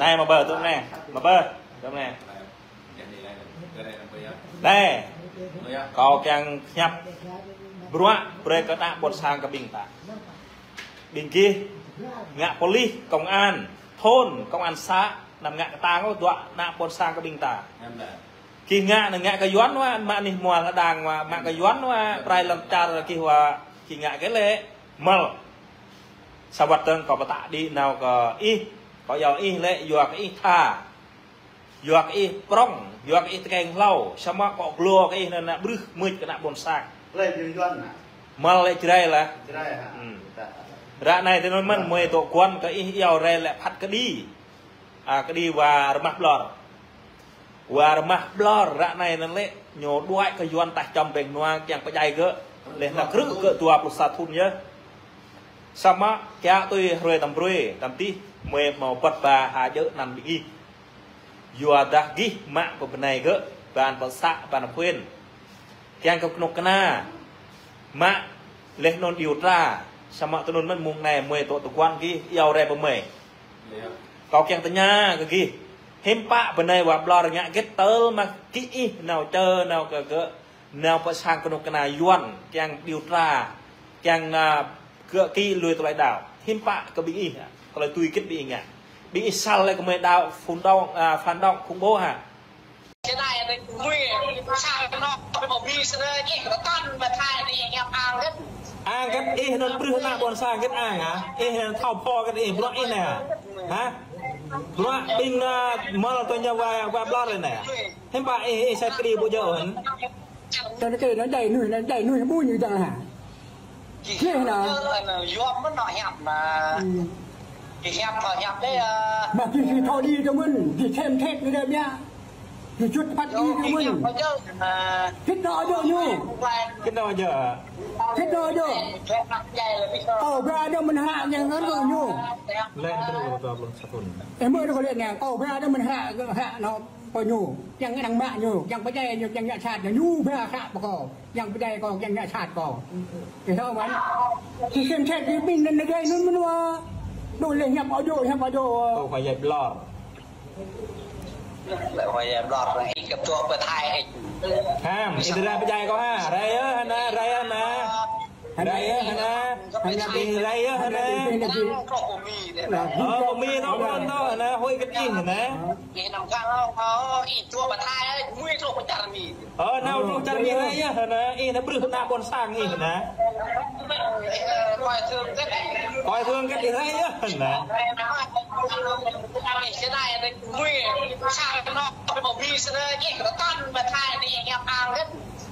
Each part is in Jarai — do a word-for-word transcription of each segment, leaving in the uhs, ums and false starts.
Anai mă bơ, tŭ anai. Mă bơ, tŭ anai. Anai, kâo kiăng hiăp bruă brơi kơ ană ƀôn sang kơ ƀing ta. Ƀing gih ngă polis, công an thôn, công an xã, anăm ngă kơtang ôh, dŏ ană ƀôn sang kơ ƀing ta. Gih ngă anai ngă kơ Yuan wă, mă anih hmua đang wă, mă kơ Yuan wă, prai lŏn čar gih wă, gih ngă kơ lĕ, mơ̆l. Sa wơ̆t dơ̆ng kâo pơtă đĭ nao kơ ih, kâo iâu ih lĕ, yua kơ ih tha. Yua kơ ih prŏng, yua kơ ih tơkeng hlâo, samơ̆ kâo glô kơ ih anŭn ană bruă mưč kơ ană ƀôn sang. Lĕ ƀing Yuan anai. Mơ̆l lĕ Jrai lah. Jrai hă? Hmm. Ră anai tui anŭn mơ̆n, mơi tŏ guăn kơ ih iâu rai lĕ phat kơđi. A, kơđi wa rơmah ƀlŏr. Wa rơmah ƀlŏr ră anai anŭn lĕ, ñu đuaĭ kơ Yuan tah čăm ƀing nua kiăng pơdjai gơ̆. Lĕ ană krư̆ gơ̆ dua pluh sa thŭn yơh. Samơ̆ kiăng tui hrơi tăm brơi, tăm tih, mơi hmâo bơ̆t ba ha djơ̆ anăn ƀing ih. Yua dah gih mă pơ bơnai gơ̆, ban pơ să, ban pơ huyện. Kiăng kơ kơnuk kơna, mă lĕ anŭn điều tra, samơ̆ tui anŭn mơ̆n mông anai mơi tŏ tơguan gih, iâu rai pơ mơi. Kâo kiăng tơña kơ gih. Hiư̆m pă bơnai wa ƀlŏr ngă hơget tơl mă gih ih nao čơ nao kơ gơ̆, nao pơ sang kơnuk kơna Yuan, kiăng điều tra, kiăng, a, gơ̆ kĭ lui tơlơi đaŏ. Hiư̆m pă kơ ƀing ih, tơlơi tui hơget ƀing ih ngă. Ƀing ih sal lĕ kơ mơi đaŏ phun đong, a, phản động khủng bố hă. Ang hơget ih anŭn bruă ană ƀôn sang hơget ang hă? Ih anŭn thâo pô hơget ih bruă ih anai hă? Hă? Bruă ƀing anŭn mơ̆l tui ñu wa, wa ƀlŏr anai hă? Hiư̆m pă ih, ih sat kơđi ƀu djơ̆ hă? Tơ anai kơ anŭn djai nuih, anŭn djai nuih ƀu ñu djơ̆ hă? Kih anŭn. Yua mơ̆n anŭn hiăp anŭn. Hmm. Kih hiăp thâo hiăp đơi, a. Mă kih, kih thâo đĭ tơ mơ̆n, kih xem xét ñu đơi biă. Kih čut phat đĭ tơ mơ̆n. Kih anŭn djơ̆, a. Kih anŭn djơ̆ ñu. Kih anŭn djơ̆. Kih anŭn djơ̆. Kâo ba anŭn mơ̆n hră yang ngăn gơ̆ ñu. Lĕ kơ anŭn kơ ba sa thŭn. Ih mơ̆ anŭn kâo lĕ anai, kâo ba anŭn mơ̆n hră, hră anŭn. Kơ ñu, kiăng ngă mă ñu, kiăng pơdjai ñu, kiăng ngă sat ñu, ñu ba hră pơ kâo, kiăng pơdjai kâo, kiăng ngă sat kâo. Kih thâo mơ̆n. Kih xem xét kih ƀing anŭn djai anŭn mơ̆n wa. Đôč lĕ hiăp ôh djơ̆, hiăp ôh djơ̆. Kâo khua djai ƀlŏr. Lĕ khua djai ƀlŏr, ih kơ tŏ pơ Thái ih. Ham, ih tơdah pơdjai kâo hă, rai yơh anŭn, rai yơh anŭn. Rai yơh anŭn. Ih rai yơh anŭn. Ơ, pơ Mi anŭn, pơ Mi anŭn, huĭ hơget ih anŭn. Ơ, nao truh čar Mi rai yơh anŭn. Ih anŭn bruă ană ƀôn sang ih anŭn. Kơ ih hơget ih rai yơh anŭn.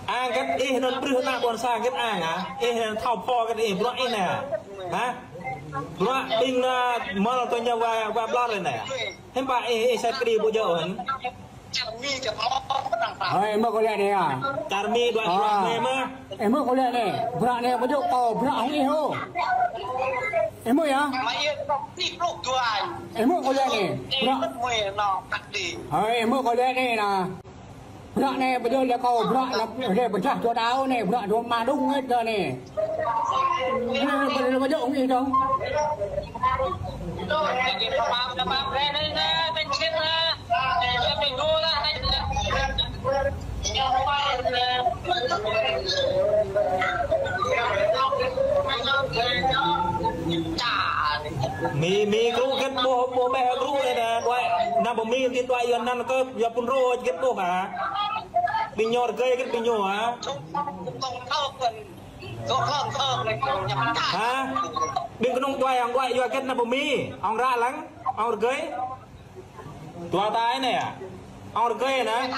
Ang hơget ih anŭn bruă ană ƀôn sang hơget ang hă? Ih anŭn thâo pô hơget ih bruă ih anai hă? Hă? Bruă ƀing anŭn mơ̆l tui ñu wa, wa ƀlŏr anai hă? Hiư̆m pă ih, ih sat kơđi ƀu djơ̆ hă? Hơi, ih mơ̆ kâo lĕ anai hă? Čar Mi đuaĭ čuă anai mơ̆? Ih mơ̆ kâo lĕ anai. Bruă anai ƀu djơ̆ kâo, bruă hăng ih ôh. Ih mơ̆ yơh? Ih mơ̆ kâo lĕ anai. Bruă. Hơi, ih mơ̆ kâo lĕ anai anŭn. Bruă anai ƀu djơ̆ lĕ kâo, bruă anŭn lĕ pơčah čô đaŏ anai, bruă dua ma đung ih tơ anai. Anai ƀu djơ̆ ih dong. Mi, Mi krư̆ hơget ƀuh, ƀuh ƀĕ krư̆ anai anŭn, đuaĭ anŭn pơ Mi, tin đuaĭ yua anŭn kơ, yua phun rô hơget ƀuh hă? Ƀing ñu rơgơi hơget ƀing ñu hă? Hă? Ƀing kơnung đuaĭ, ŏng đuaĭ yua hơget anŭn pơ Mi? Ŏng ră lăng, ŏng rơgơi. Dua ta anai hă? Ŏng rơgơi anŭn.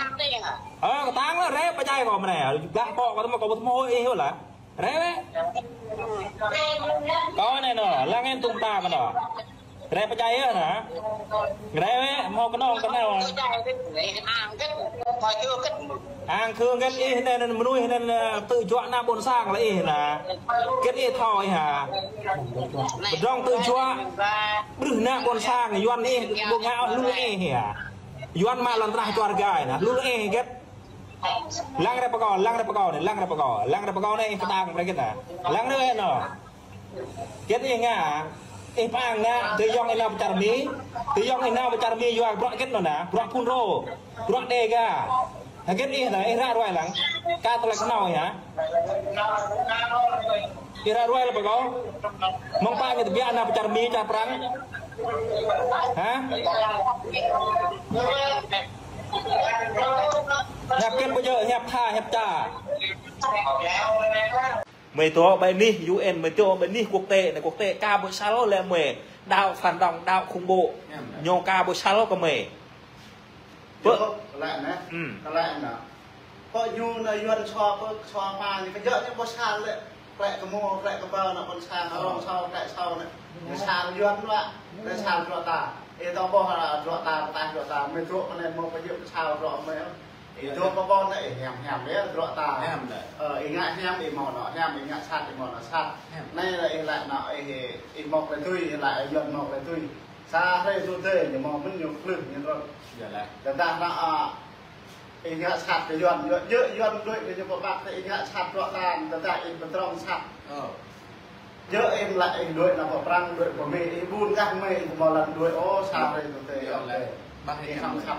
Ơ, kơtang lah, rai pơdjai kâo mơ̆n anai. Gah kâo, kâo tơma kâo ƀu tơma ih ôh lah. Rai wĕ. Kâo anai anŭn, lăng anŭn tŭm ta mơ̆n anŭn. Rai pơdjai yơh anŭn. Rai wĕ, hmâo kơnơ̆ng kơnơ̆ng. Ang khư hơget ih anŭn, anŭn mơnuih anŭn, ơ, tơjuă ană ƀôn sang lĕ ih anŭn. Hơget ih thâo ih hă? Pơdrŏng tơjuă. Bruă ană ƀôn sang, Yuan ih, ƀu ngă ôh lu lĕ ih hă? Yuan mă lŏn tơnah čuă rơgai anŭn, lu lĕ ih hơget? Lăng rai pơ kâo, lăng rai pơ kâo anai, lăng rai pơ kâo. Lăng rai pơ kâo anai, ih kơtang brơi hơget anŭn. Lăng rai wĕ anŭn. Hơget ih ngă? Ih pơang ană, tơyŏng ih nao pơ čar Mi, tơyŏng ih nao pơ čar Mi yua bruă hơget anŭn ană, bruă phun rô, bruă Đêga. Hơget ih ană, ih ră ruai lăng, ka tơlơi kơnâo ih hă? Ih ră ruai lăng pơ kâo. Mơ̆ng pă ñu tơbiă nao pơ čar Mi, čar Prăng. Hă? Hiăp hơget ƀu djơ̆, hiăp tha, hiăp ča. Mơi dŏ ƀơi anih U N, mơi dŏ ƀơi anih quốc tế, anai quốc tế ka ƀu săl lĕ mơi đăo phản động, đăo khủng bố. Ñu ka ƀu săl kơ mơi. Pơ- Dŏ, tơlơi anai. Hmm. Tơlơi anai. Pơ ñu anai Yuan sua pơ, sua pă ñu kơ djơ̆ ñu ƀu săl lĕ. Klĕ kơ mô, klĕ kơ pơ ană ƀôn sang, arăng sua, klĕ sua anai. Ñu săl Yuan lăi, klĕ săl bruă ta. Ih tơƀôh, a, bruă ta, ta bruă ta, mơi dŏ pơ anai mơ̆ pơjing pơsăl bruă mơi. Ih dŏ pơ ƀôn anai, ih hiam hiam lĕ bruă ta. Hiam lĕ. Ơ, ih ngă hiam, ih hmâo anŏ hiam, ih ngă sat, ih hmâo anŏ sat. Hiam. Anai lĕ ih laĭ anŏ, ih, ih hmâo tơlơi tui, ih laĭ Yuan hmâo tơlơi tui. Sa hrơi tui tui, ñu hmâo mơ̆n ñu klưh, ñu rơ̆t. Yơh lĕ. Tơdah anŏ, a, ih ngă sat kơ Yuan, Yuan, djơ̆ Yuan đuaĭ kơ ñu pơpă, ih ngă sat bruă ta, tơdah ih pơdrŏng sat. Ơ. Djơ̆ ih laĭ ih đuaĭ nao pơ Prăng, đuaĭ pơ Mi, ih ƀun gah Mi, ih hmâo lăng đuaĭ, ơ, sa hrơi tui tui, yơh lĕ. Ơ, ih khăm khăp,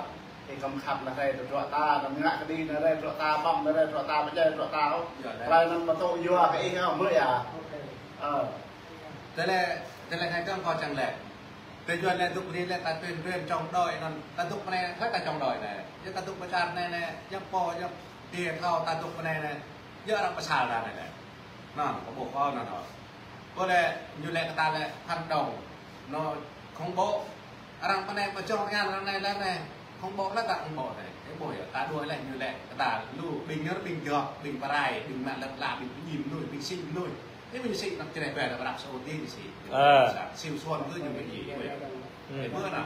ih khăm khăp anai hrơi tui bruă ta, anăm ngă kơđi anai hrơi bruă ta, ƀơ̆ng anai hrơi bruă ta, pơdjai bruă ta, ơ. Yơh lĕ. Tơlơi anŭn pơtô yua kơ ih, ơ, mơi yơh. Ơ. Tơlơi, tơlơi anai kơ kâo čang lĕ. Tơjuăn lĕ dŏ ƀơi anai lĕ ta tuyên truyền chống đối anŭn, ta dŏ pơ anai, hlơi ta chống đối anai. Yua ta dŏ pơ čar anai anai, yua pô, yua tơlơi thâo ta dŏ pơ anai anai. Yua arăng pơsăl ta anai anai. Anŭn, kâo ƀuh kâo anŭn anŭn. Kâo lĕ, ñu lĕ kơ ta lĕ phản động, anŭn khủng bố. Arăng pơ anai pơčŏng anai, arăng anai lĕ anai. Khủng bố lĕ ta khủng bố anai. Ih ƀuh yơh, ta đuaĭ lĕ ñu lĕ kơ ta lu, ƀing ñu ƀing dŏ, ƀing pơrai, ƀing mă lĕ la, ƀing pơjing mơnuih, ƀing sĭ mơnuih. Ih ƀuh ñu sĭ anăp čơđai ƀai ta Arab Saudi ñu sĭ. Ơ. Sa, siu suan kơ ñu mơ̆ ih, ƀuh yơh. Hmm. Ih ƀuh anŭn.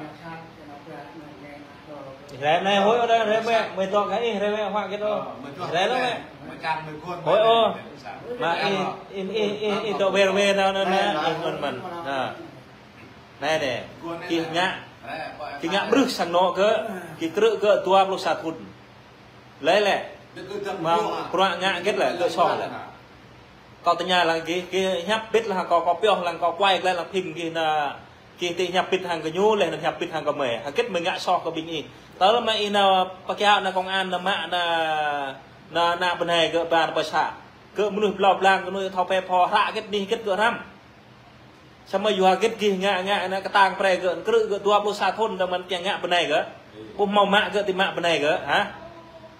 Ih rai anai hơi ôh, rai mơi, mơi dŏ kơ ih, rai mơi huă hơget ôh. Ơ, mơi dŏ ih rai lĕ mơi. Mơi čang mơi guôn. Hơi ôh. Sa. Mă ih, ih, ih, ih, ih dŏ ƀơi, ƀơi anŭn, anŭn, anŭn, ih ngŏn mơ̆n. Anai. Anai anai. Guôn anai. Gih ngă. Rai, ƀuh. Gih ngă brưh sang anŏ gơ̆, gih krư̆ gơ̆ dua pluh sa thun. Lĕ lĕ. Mơ̆ng bruă ngă hơget lĕ, gơ̆ song lĕ. Kâo tơña lăng gih, gih hiăp bit lăng kâo, kâo pioh lăng kâo kuai glaĭ lăng phim gih anai, gih tĭ hiăp bit hăng gơñu, lĕ anŭn hiăp bit hăng gơmơi. Hơget mơi ngă soh kơ ƀing ih. Tơl mă ih anai pơkiaŏ anai công an anai mă anai, anai, anai bơnai gơ̆ ƀar pơsăl. Gơ̆ mơnuih blâo blang, gơ̆ mơnuih thâo pĕ pho, hră hơget anih hơget gơ̆ hrăm. Samơ̆ yua hơget gih ngă, ngă anai kơtang pre gơ̆, krư̆ gơ̆ dua pluh sa thun, tơdah mơ̆n kiăng ngă bơnai gơ̆. Ƀu hmâo mă gơ̆ tĭ mă bơnai gơ̆, hă?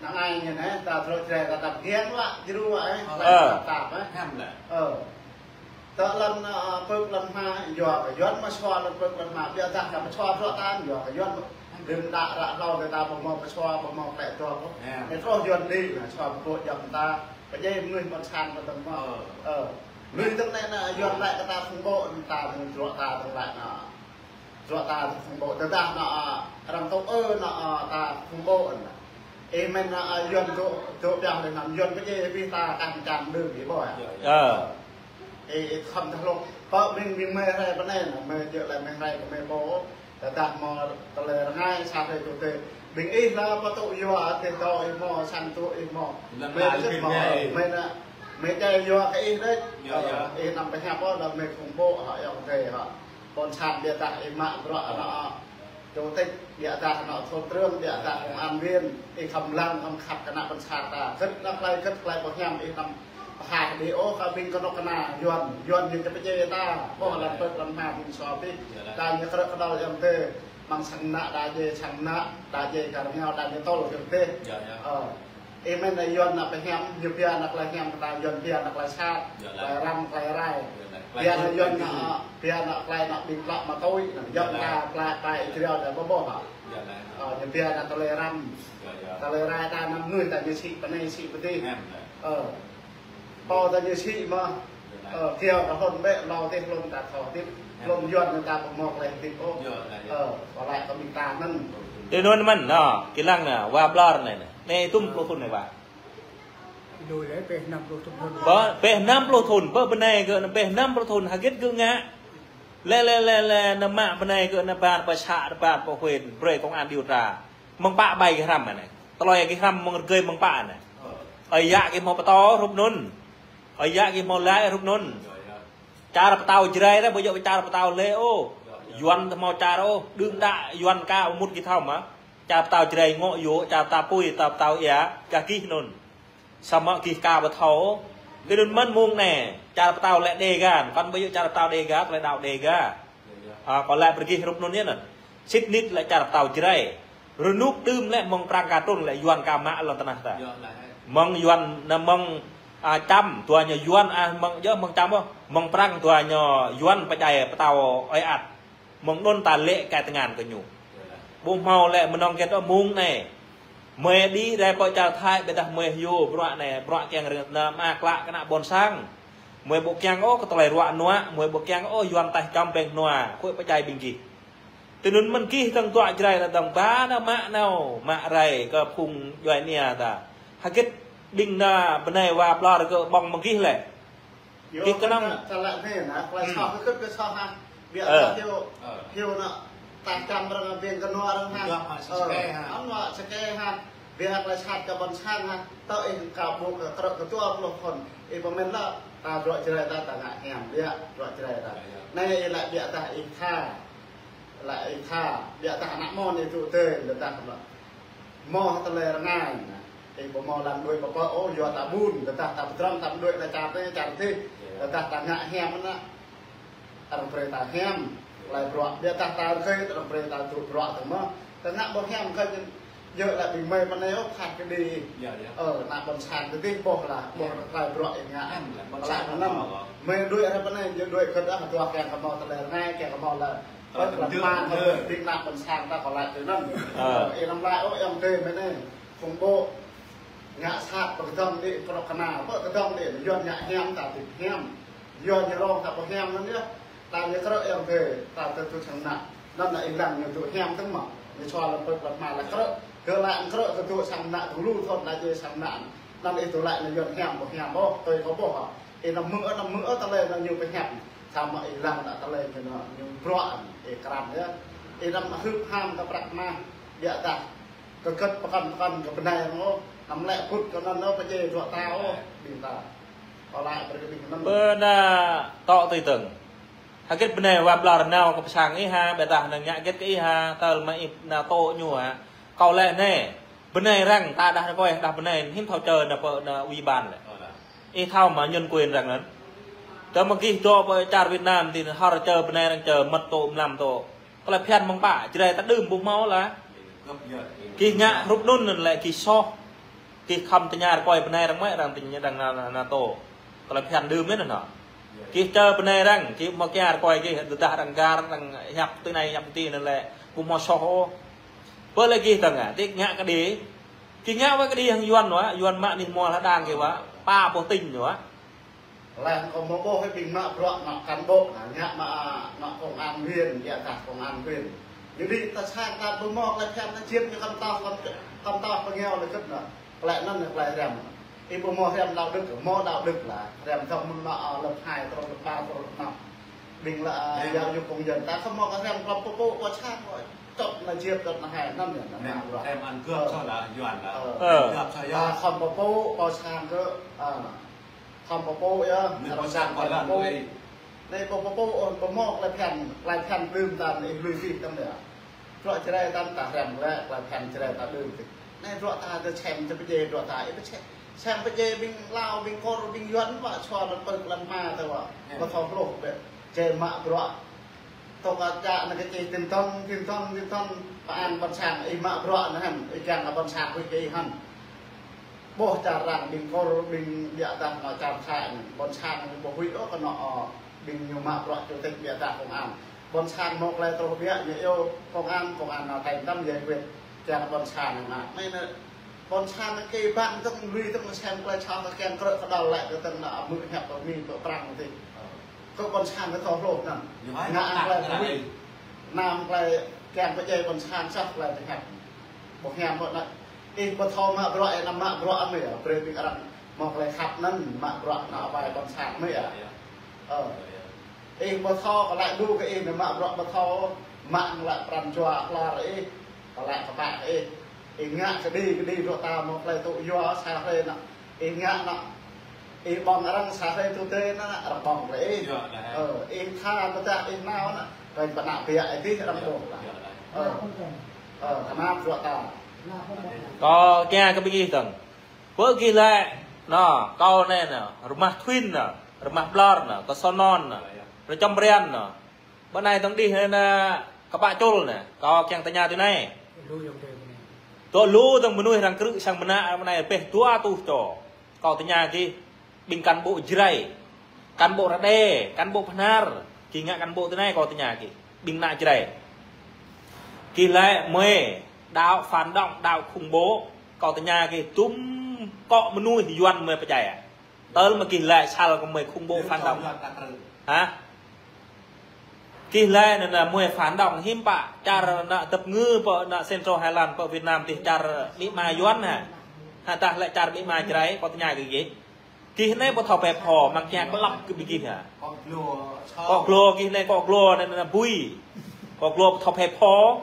Năng ai ñu anai, ta trŏ čơđai ta tap giang lăi, djru lăi, ơ, ơ. Tap tap, ơ. Hiam lĕ. Ơ. Tơ lăm, ơ, pơ̆k lăm hma, yua kơ Yuan mă sua lăm pơ̆k lăm hma, biă dah kơ mă sua trŏ ta, yua kơ Yuan. Đưm đă ră hlâo kơ ta ƀu hmâo pơsua, ƀu hmâo klĕ dŏ. Hiam. Anai trŏ Yuan đĭ, mă sua pơpŭ jăm ta, pơdjai mơnuih ƀôn sang pơtơ̆ng mă. Ơ. Ơ. Lui tơ̆ng anai anai, Yuan lăi kơ ta khủng bố, ta tơ̆ng trŏ ta tơ̆ng lăi anai. Trŏ ta khủng bố, tơdah anai, arăng tŭ ư anai, ta khủng bố anai. Ih mơ̆n anai, Yuan tŭ, tŭ biă lĕ anai, Yuan pơdjai pih ta kah čang đưm ih ƀuh. Ơ. Ih, ih khăm tơhlŏk. Pơ ƀing, ƀing mơi rai pơ anai anai, mơi djơ̆ lĕ mơi rai kơ mơi pô. Tơdah hmâo tơlơi rơngai sa hrơi tui tui. Ƀing ih lĕ pơtŭ yua, tơdah ih hmâo sang tŭ ih hmâo. Mơi pơsĭt hmâo, mơi anai, mơi djai yua kơ ih đôč. Yơh, yơh. Ih anăm pơhiăp ôh, lĕ mơi khủng bố hă, yua kơ hă. Ƀôn sang biă dah ih mă bruă anai, chủ tịch, biă dah anai thủ trưởng, biă dah công an viên, ih khăm lăng, khăm khăp kơ ană ƀôn sang ta. Gĭt anai klai, gĭt klai ƀu hiam, ih anăm pơhaih đĭ ôh kơ ƀing kơnuk kơna Yuan, Yuan ñu či pơdjai ta, ƀuh lăm pơ̆k lăm hma ƀing sua pih. Yơh lĕ. Đa ñu krư̆ kơdăl yơh tê, mơ̆ng sang ană đa djai, sang ană đa djai kơ rơngiao, đa ñu tơl kơ tê. Yơh, yơh. Ơ. Ih mơ̆n anai Yuan ană pơhiam, ñu pia ană klai hiam kơ ta, Yuan pia ană klai sat, yơh lĕ, klai răm, klai rai. Yơh lĕ. Pia ană Yuan ană, pia ană klai ană ƀing klă mă tui, ană Yuan ta klai, klai Israel ta ƀuh ƀuh hă. Yơh lĕ. Ơ, ñu pia ană tơlơi răm. Yơh, yơh. Tơlơi rai ta anăm mơnuih ta ñu sĭ pơ anai sĭ pơ adih. Hiam lĕ. Ơ. Pô ta ñu sĭ mơ̆n. Ơ, kiaŏ kơ hlŭn bĕ, hlâo adih hlŭn ta thâo adih. Hlŭn Yuan ta ƀu hmâo klĕ adih ôh. Ơ, pơlai kơ ƀing ta anŭn. Tui anŭn mơ̆n, anai, kiăng lăng anai, wa ƀlŏr anai anai. Anai tŭm pluh thun anai wa. Lui lĕ pĕ năm pluh thun. Pơ, pĕ năm pluh thun, pơ bơnai gơ̆ anai pĕ năm pluh thun, hơget gơ̆ ngă. Lĕ, lĕ, lĕ, lĕ, anai mă bơnai gơ̆ anai ƀar pơ să, ƀar pơ huyện, brơi công an điều tra. Mơ̆ng pă ƀai gih hrăm anai. Tơlơi gih hrăm mơ̆ng rơgơi mơ̆ng pă anai. Ơi yă gih hmâo pơtô hrup anŭn. Ơi yă gih hmâo lăi hrup anŭn. Čar pơtao Jrai ta, ƀu djơ̆ čar pơtao lĕ ôh. Yuan ta hmâo čar ôh, đưm đă Yuan ka mŭt gih thâo mơ̆. Čar pơtao Jrai ngŏ yŏ, čar pơtao Pui, čar pơtao ia, gah gih anŭn. Samơ̆ gih ka ƀu thâo ôh. Kơ anŭn mơ̆n mông anai, čar pơtao lĕ Đêga, kăn ƀu djơ̆ čar pơtao Đêga, tơlơi đaŏ Đêga. A, kâo laĭ brơi gih rup anŭn yơh anŭn. Sĭt nik lĕ čar pơtao Jrai. Rơnŭk đưm lĕ mơ̆ng Prăng ka trŭn lĕ Yuan ka mă lŏn tơnah ta. Mơ̆ng Yuan, na mơ̆ng, a, Čăm, dua ñu Yuan, a, mơ̆ng, djơ̆ mơ̆ng Čăm ôh. Mơ̆ng Prăng dua ñu Yuan pơdjai pơtao ơi ăt. Mơ̆ng anŭn ta lĕ kơ tơngan kơ ñu. Ƀu hmâo lĕ mơnơ̆ng hơget ôh mông anai. Mơi đĭ rai pơ čar Thái, ƀiădah mơi hyu bruă anai, bruă kiăng rơngiă na mă klă kơ ană ƀôn sang. Mơi ƀu kiăng ôh kơ tơlơi ruă nuă, mơi ƀu kiăng ôh Yuan taih čăm pĕng nua, khôi pơdjai ƀing gih. Tui anŭn mơ̆n gih tơ̆ng dŏ Jrai ta tơ̆ng ba na mă nao, mă rai kơ phung djuai ania ta. Hơget ƀing na bơnai wa ƀlŏr kơ ƀơ̆ng mơ̆ng gih lĕ. Gih kơnơ̆ng. Tơlơi anai na, tơlơi soh kơ kơ soh ha. Biă ta hyu, hyu na, ta čăm rơngiă ƀing kơ nua rơngiă ha. Anŭn wa sơkê ha. Biă tơlơi sat kơ ƀôn sang ha. Tơ ih ka ƀu kơ krơ̆ kơ dua pluh thŭn. Ih pơmĭn lă, ta dŏ Jrai ta, ta ngă hiam, biă dŏ Jrai ta. Anai ih lĕ biă ta ih tha. Lĕ ih tha, biă ta ană mon ih tŭ tê, lĕ ta kơmlă. Hmâo tơlơi rơngai, ih ƀu hmâo lăng đuaĭ pơpă ôh, yua ta ƀun, lĕ ta, ta pơdrŏng, ta đuaĭ, ta čar tê, čar tê, lĕ ta, ta ngă hiam anŭn. Arăng brơi ta hiam, tơlơi bruă, biă ta, ta rơgơi, arăng brơi ta tŭ bruă tơ̆ng mơ̆. Ta ngă ƀu hiam kơ ñu, yua lĕ ƀing mơi pơ anai ôh, phat kơđi. Ơ, ană ƀôn sang kơđi ƀuh lah, ƀuh tơlơi bruă ih ngă. Ƀôn sang anŭn. Mơi đuaĭ rai pơ anai, ñu đuaĭ kơ dah, dua kiăng kơ hmâo tơlơi rơngai, kiăng kơ hmâo lĕ. Ƀơi tơlơi mơ̆n, ƀơi ƀing ană ƀôn sang ta kơ laĭ tui anŭn. Ơ. Ih anăm laĭ ôh, ayŏng adơi mơi anai. Phung ƀô̆ ngă sat, pơ kơdŏng đĭ, krŏk kơna, pơ kơdŏng đĭ, Yuan ngă hiam ta ƀu hiam. Yuan ñu rong ta ƀu hiam anŭn yơh. Ta ñu krŏk ayŏng adơi, ta tơ tŭ sang ană. Anŭn ană ih lăng ñu tŭ hiam tơ̆ng mơ̆. Ñu sua lăm pơ̆k lăm hma lĕ krŏk. Kơ laĭ krŏk kơ tŭ sang ană, tơlu thŭn laĭ jĕ sang ană. Anŭn ih tŭ laĭ ñu Yuan hiam ƀu hiam ôh, tui kâo ƀuh hă. Ih anăm hmư̆, anăm hmư̆ tơlơi anŭn ñu pơhiăp. Samơ̆ ih lăng anŭn tơlơi ñu anŭn, ñu bruă, ih krăn yơh. Ih anăm hưp ham kơ prăk mah, biă dah. Kơ gĕt pơkŏn pơkŏn kơ bơnai anŭn ôh, anăm lĕ kŭt kơ anŭn ôh, pơdjai bruă ta ôh, ƀing ta. Kâo laĭ brơi kơ ƀing anŭn. Bơ na tŏ tui tơ̆ng. Hơget bơnai wa ƀlŏr nao kơ pơ sang ih ha, biă dah anŭn ngă hơget kơ ih ha, tơl mă ih nao tŏ ñu ha. Kâo laĭ anai, bơnai arăng ta đah rơkơi, đah bơnai hiư̆m thâo čơ na pơ na ủy ban lĕ. Ih thâo mă nhân quyền arăng anŭn. Tơma gih dŏ pơ čar Việt Nam ti anŭn hơr čơ bơnai arăng čơ mơ̆t tŏ mlam tŏ. Tơlơi phiăn mơ̆ng pă, Jrai ta đưm ƀu hmâo lah. Gih ngă rup anŭn anŭn lĕ gih soh. Gih khŏm tơña rơkơi bơnai arăng mơ̆ arăng tơña arăng na, na, na tŏ. Tơlơi phiăn đưm anŭn anŭn. Gih čơ bơnai arăng, gih hmâo kiăng rơkơi gih, tơdah arăng găr, arăng hiăp tui anai hiăp tui anŭn lĕ, ƀu hmâo soh ôh. Pơ lĕ gih tơ̆ng ngă, ti ngă kơđi. Gih ngă wơ̆t kơđi hăng Yuan wă, Yuan mă anih hmua hơđang gih wă, pă boh tỉnh wă. Lĕ kâo hmâo ƀuh ƀing mă bruă anŏ cán bộ, na, ngă mă anŏ công an huyện, biă dah công an huyện. Ñu đĭ ta sang ta ƀu hmâo tơlơi phiăn na, čiêm ñu kăn tơ̆, kăn, kăn tơ̆ pơngiao lĕ kơ̆t na. Tơlơi anŭn lĕ tơlơi răm. Ih ƀu hmâo răm đạo đức, hmâo đạo đức lah. Răm thâo mơ̆n mă, ơ, lớp hai, truh lớp ba, truh lớp năm. Ƀing lĕ, ơ, giáo dục công dân. Ta khŏm hmâo kơ răm klŏp pơpŭ, pơ sang, čŏt na čiêm, čŏt na hai, anŭn yơh, anŭn yơh. Răm ăn cướp soh lah, Yuan lah. Ơ. Ăn cướp soh yơh. Ta khŏm pơpŭ, pơ sang kơ, ơ, khŏm pơpŭ yơh. Anai pơ sang kơ lăng lui. Anai pơ pơpŭ, ơ, pơmŏk tơlơi phiăn, tơlơi phiăn đưm ta anai lui pih tơ̆ng yơh. Bruă Jrai ta ta răm lĕ, tơlơi phiăn Jrai ta đưm tih. Anai bruă ta tơ sem tơ pơdjai bruă ta, ih pơsem, sem pơdjai ƀing Lao, ƀing Kur, ƀing Yuan wă sua lăm pơ̆k lăm hma tơ wă. Ơ. Ƀu thâo hluh bĕ, Jrai mă bruă. Tŏ kơ čă anai kơ čih tin tong, tin tong, tin tong, pơ-an ƀôn sang, ih mă bruă anai hăn, ih kiăng kơ ƀôn sang huĭ kơ ih hăn. Ƀuh čar arăng ƀing Kur, ƀing biă dah anŏ čar Thái anai, ƀôn sang ñu ƀu huĭ ôh kơ anŏ, ơ, ƀing ñu mă bruă chủ tịch biă dah công an. Ƀôn sang hmâo tơlơi truh biă ñu iâu công an, công an nao tơ̆ng tăm giải quyết, kiăng ƀôn sang anai. Anai anai, ƀôn sang anai kơ ƀăng tơ̆ng lui tơ̆ng sem tơlơi soh kơ kiăng krơ̆ kơđăl lĕ kơ tơ̆ng anai hmư̆ hiăp pơ Mi pơ Prăng tih. Kơ ƀôn sang kơ thâo hluh anŭn. Ñu hai ngă tơlơi ƀu huĭ. Anăm tơlơi kiăng pơdjai ƀôn sang soh tơlơi tơngăt. Ƀu hiam ƀu anai. Ih ƀu thâo mă bruă, ih anăm mă bruă anai yơh. Brơi ƀing arăng hmâo tơlơi khăp anŭn, mă bruă anai wai ƀôn sang anai yơh. Ơ. Ih ƀu thâo, kơ laĭ đu kơ ih anai mă bruă ƀu thâo, mă anŭn lĕ pran jua hlor ih, kơ laĭ kơpă ih. Ih ngă kơđi, kơđi bruă ta hmâo tơlơi tŭ yua sa hrơi anai. Ih ngă anai. Ih ƀơ̆ng arăng sa hrơi tŭ tê anŭn, arăng ƀơ̆ng brơi ih. Ơ, ih tha pơdah ih nao anŭn, kơ pơnă biă ih dih arăng ƀơ̆ng lah. Ơ, ơ, kơnap bruă ta. Kâo kiăng kơ ƀing gih tơ̆ng. Pơ gih lĕ, anŭn, kâo anai anŭn, rơmah Thuin anŭn, rơmah Blor anŭn, kâo Sơnon anŭn, rơčăm Brian anŭn. Bơ anai tơ̆ng đih anŭn, kơ ƀă čul anŭn, kâo kiăng tơña tui anai. Tŏ lu tơ̆ng mơnuih arăng krư̆ sang mơnă bơ anai pĕh dua rơtuh čô. Kâo tơña gih, ƀing cán bộ Jrai, cán bộ Rađê, cán bộ Bahnar, gih ngă cán bộ tui anai kâo tơña gih, ƀing ană Jrai. Gih lĕ mơi, đạo phản động, đạo khủng bố, kâo tơña gih, dŭm akŏ mơnuih Yuan mơi pơdjai. Tơl mơ̆ gih lĕ sal kơ mơi khủng bố phản động. Hă? Gih lĕ anŭn, anŭn mơi phản động hiư̆m pă čar anŭn dăp ngư pơ anŭn Central Highland pơ Việt Nam dih čar amĭ ama Yuan hă? Hă dah lĕ čar amĭ ama Jrai, kâo tơña gih. Gih anai ƀu thâo phe pho, mơ̆ng kiăng klăp kơ ƀing gih hă? Akŏ glô gih anai, akŏ glô anŭn, anŭn bui. Akŏ glô ƀu thâo phe pho.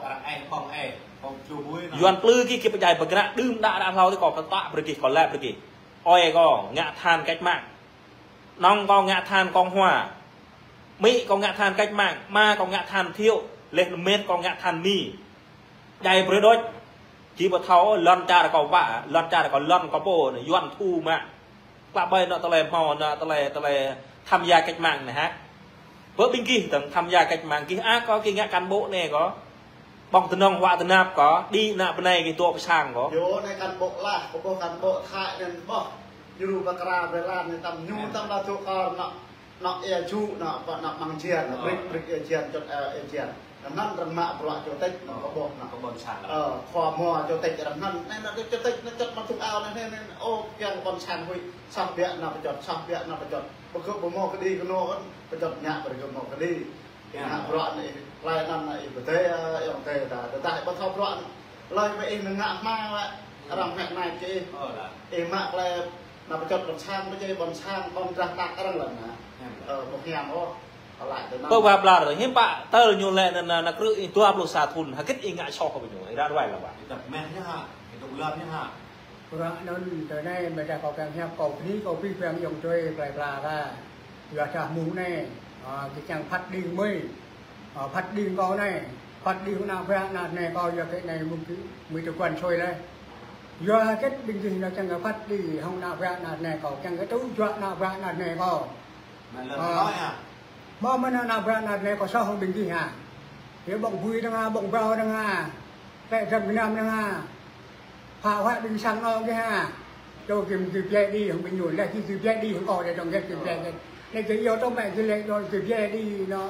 Yuan plư gih, gih pơdjai pơgră đưm đă đă hlâo tih kâo pơtă brơi gih, kâo lĕ brơi gih. Ơi kâo ngă than cách mạng. Nŏng kâo ngă than Cộng hòa. Amĭ kâo ngă than cách mạng, ama kâo ngă than Thiệu, leh anŭn met kâo ngă than Mi. Djai brơi đôč. Gih ƀu thâo lŏn čar kâo wă, lŏn čar kâo lŏn kâo pô anŭn, Yuan thu mă. Klă ƀai anŭn tơlơi hmâo, anŭn tơlơi, tơlơi tham gia cách mạng anai hă. Pơ ƀing gih tơ̆ng tham gia cách mạng gih ăt kơ gih ngă cán bộ anai kơ. Ƀơ̆ng tơnŏng huă tơnap kơ, đĭ anŭn bơ anai gih dŏ pơ sang kơ. Yua anai cán bộ lah, kơ ƀuh cán bộ Thái anŭn ƀuh. Djru pơkra brơi lan anai tăm ñu tăm lah dŏ kơ anŭn, anŭn ia ju, anŭn pơ anŭn măng jian, anŭn brơi, brơi ia jian, čŏt, ơ, ia jian. Anŭn arăng mă bruă chủ tịch, anŭn kơ ƀuh anŭn. Kơ ƀôn sang. Ơ, khua mua chủ tịch arăng anŭn. Anai anŭn chủ tịch anŭn čŏt mă thŭng ao anŭn, anai, anai. Ơ, kiăng ƀôn sang huĭ. Soh biă anŭn pơčŏt, soh biă anŭn pơčŏt. Pơgơ̆p pơmô kơđi kơnŏ, pơčŏt ñă pơgơ̆p pơmô kơđi. Ih ngă bruă anai, laĭ anŭn anai, ih pơdơi, ơ, ayŏng adơi ta. Tơdah ƀu thâo bruă anŭn, laĭ mơ̆ ih ngă hmua wă. Arăng mă anai kơ ih. Ơ, lah. Ih mă laĭ anŭn pơčŏt ƀôn sang, pơdjai ƀôn sang, ƀơ̆ng drah tak arăng lăng anŭn. Ơ, ƀu hiam ôh. Kơ laĭ tui anŭn. Pơ wa blar, hiư̆m pă tơl ñu lĕ anŭn, anŭn, anŭn krư̆ ih dua pluh sa thŭn, hơget ih ngă soh kơ ƀing ñu, ih ră ruai lăng wa. Ih dăp meh ñu hă, ih dŏ lŏn ñu hă. Bruă anŭn tơ anai, mơ̆ dah kâo kiăng hiăp kâo bơni kâo pih păng ayŏng adơi plơi pla ta. Yua dah mơ̆ng anai, ơ, gih kiăng phat đing mơi. Ơ, phat đing kâo anai, phat đing ană bă ană anai kâo yua kơ anai mơ̆ng gih, mơi tơguan sui leh. Yua hơget ƀing gih anŭn kiăng kơ phat đing hăng ană bă ană anai kâo, kiăng kơ tŭ juă ană bă ană anai kâo. Ơ. Mơ̆ mơ̆n ană bă ană anai kâo soh hăng ƀing gih hă. Yua ƀơ̆ng bui dơ̆ng hă, ƀơ̆ng brâo dơ̆ng hă. Pĕ dăm gơnam dơ̆ng hă. Phă huă ƀing sang anŏ gih hă. Čô gih, gih pơdjai đĭ hăng ƀing ñu, leh gih, gih pơdjai đĭ hăng kâo leh dơ̆ng gih, gih pơdjai đĭ. Anai gih yua tơm mĕ gih leh dơ̆ng gih pơdjai đĭ anŭn.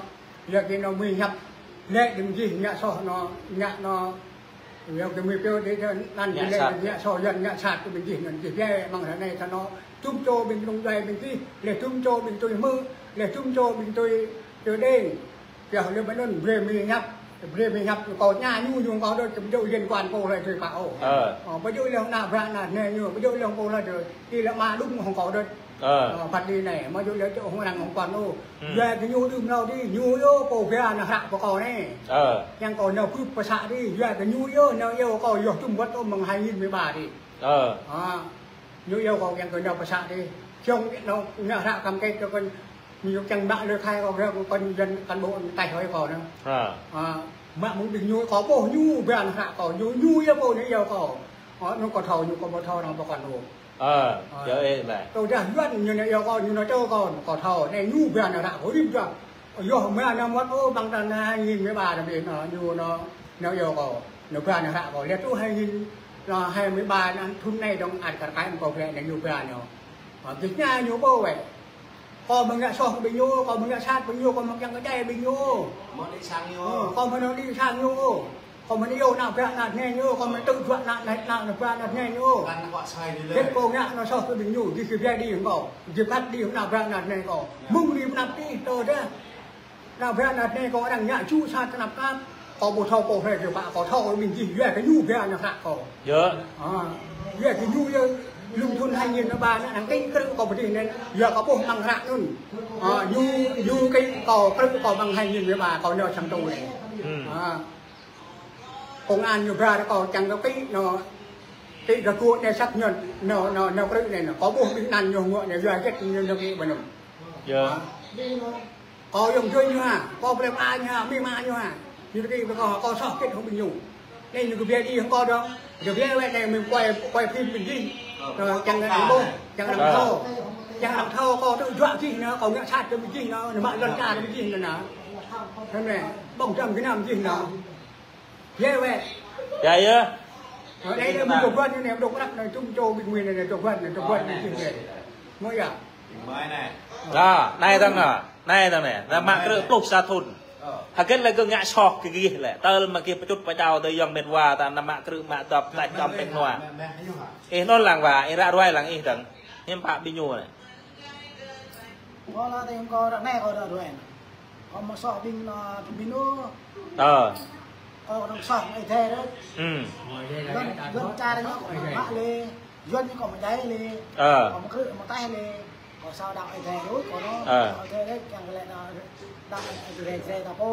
Yua kơ anŭn mơi hiăp. Leh ƀing gih ngă soh anŭn, ngă anŭn. Yua kơ mơi pioh đĭ dơ̆ng anŭn gih leh ngă soh, Yuan ngă sat kơ ƀing gih anŭn gih pơdjai mơ̆ng ră anai tơ anŭn. Dŭm čô ƀing dơ̆ng djuai ƀing gih, leh dŭm čô ƀing tui hmư̆, leh dŭm čô ƀing tui, tui đeng. Yua leh ƀơi anŭn brơi mơi hiăp, brơi mơi hiăp kâo ña ñu ñu kâo đôč, ƀu djơ̆ liên quan kâo lơi tui pă ôh. Ơ. Ơ, ƀu djơ̆ leh ană bă ană anai ñu, ƀu djơ̆ leh kâo lơi tui, ti leh mă đŭng hăng kâo đôč. Ơ. Ơ, phat đĭ anai, ƀu djơ̆ leh čô hăng arăng hăng quan ôh. Yua kơ ñu đưm nao đĭ, ñu yơh pô bia anŭn hră pơ kâo anai. Ơ. Kiăng kâo nao bưp pơ să đĭ, yua kơ ñu yơh nao iâu kâo yơh dŭm wơ̆t ôh mơ̆ng hai nghìn mười ba đĭ. Ơ. Ơ. Ñu iâu kâo kiăng kơ nao pơ să đĭ. Čong nao ngă hră cam kết kơ kơn, ñu kiăng mă lơi khai kâo, kơ kơn dân cán bộ taih hơi kâo anŭn. Ơ. Ơ, mă mơ̆ng ƀing ñu kâo ƀuh ñu bia anŭn hră kâo, ñu, ñu yơh pô anŭn iâu kâo. Ơ, anŭn kâo thâo, ñu kâo ƀu thâo arăng pơkŏn ôh. Ơ, ơ. Yơh ih leh. Tơdah Yuan ñu anŭn iâu kâo, ñu anŭn čô kâo, kâo thâo, anai ñu bia anŭn hră kâo rĭm čô. Yua mơ̆ anŭn mơ̆n ôh, ƀăng tơnah hai nghìn mười ba anŭn ƀing anŭn, ñu anŭn, anŭn iâu kâo, anŭn bia anŭn hră kâo. Leh truh hai nghìn, anŭn hai mươi ba anŭn thŭn anai dơ̆ng ăt kar kaĭ mơ̆ng kâo leh anŭn ñu bia anŭn. Ơ, gih ña ñu ƀu wơ̆t. Kâo mơ̆ ngă soh kơ ƀing ñu, kâo mơ̆ ngă sat ƀing ñu, kâo mơ̆ kiăng kơ djai ƀing ñu. Mơ̆ đĭ sang ñu. Ơ, kâo mơ̆ nao đĭ sang ñu. Kâo mơ̆ nao iâu ană bă ană anai ñu, kâo mơ̆ tŭ juă ană, ană, ană bă ană anai ñu. Hơget kâo ngă anŭn soh kơ ƀing ñu, gih gih pơdjai đĭ hăng kâo. Gih phat đĭ hăng ană bă ană anai kâo. Mơ̆ng đĭ pơnăp đĭ tơdah. Ană bă ană anai kâo arăng ngă ču sat tơnap tap. Kâo ƀu thâo pô hrơi kơ pă, kâo thâo ƀing gih yua kơ ñu bia anŭn hră kâo. Yơh. Ơ. Yua kơ ñu yơh lơ̆m thŭn hai nghìn mười ba anŭn arăng kĭ krư̆ kâo pơ đih anŭn. Yua kâo ƀuh mơ̆ng hră anŭn. Ơ, ñu, ñu kĭ kâo krư̆ kâo mơ̆ng hai nghìn mười ba kâo nao sang tŭ anai. Ơ. Công an ñu bia kâo čang kơ kĭ anŭn. Ti gah gua anai sat ñu, ñu, ñu, ñu krư̆ anai, ñu. Kâo ƀuh ƀing anăn ñu ngă anai, yua hơget ñu, ñu kơ ƀơi anŭn. Yơh. Hă? Kâo yŏng djuai ñu hă, kâo plei pla ñu hă, mi ma ñu hă. Ñu kơ ƀơi kâo, kâo soh hơget hăng ƀing ñu. Anai ñu kơ ƀiă đi hăng kâo dong. Kơ ƀiă wơ̆t anai mĭn kuai, kuai phim ƀing gih. Ơ, čang anăn ƀuh, čang anăn thâo. Čang anăn thâo, kâo tŭ juă gih anŭn, kâo ngă sat kơ ƀing gih anŭn, anŭn mă lŏn čar ƀing gih anŭn. Anŭn anai, ƀơ̆ng dăm gơnam gih anŭn. Yơh weh. Yơh, yơh. Ơ, anai, anai, mĭn dŏ guan anai, dŏ prăk anai, čum čô ƀing mĭn anai, dŏ guan anai, dŏ guan anai, čum anai. Mơ̆ yơh. Anai, anai dơ̆ng anai, anai dơ̆ng anai. Anai mă krư̆ pluh sa thŭn. Hơget lĕ gơ̆ ngă soh kơ gih lĕ. Tơl mă gih pơčŭt pơčao tơ yŏng met wa ta anăm mă krư̆ mă dŏp tač dŏm pĕk nua. Ih anŭn lăng wa, ih ră ruai lăng ih dơ̆ng. Hiư̆m pă ƀing ñu anai. Kâo lăi tơ yŏng kâo ră anai kâo ră ruai anai. Kâo mă soh ƀing anŭn, ƀing ñu. Ơ. Kâo kơnơ̆ng soh mă Ơi Adai đôč. Ư. Lŏn, lŏn čar ñu kâo mă lĕ. Yuan ñu kâo mă djai lĕ. Ơ. Kâo mă krư̆ mă taih lĕ. Kâo soh đaŏ Ơi Adai đôč, kâo anŭn. Ơ. Đaŏ Ơi Adai đôč, kiăng kơ lĕ anŭn, đaŏ Ơi Adai, Ơi Adai ta pô.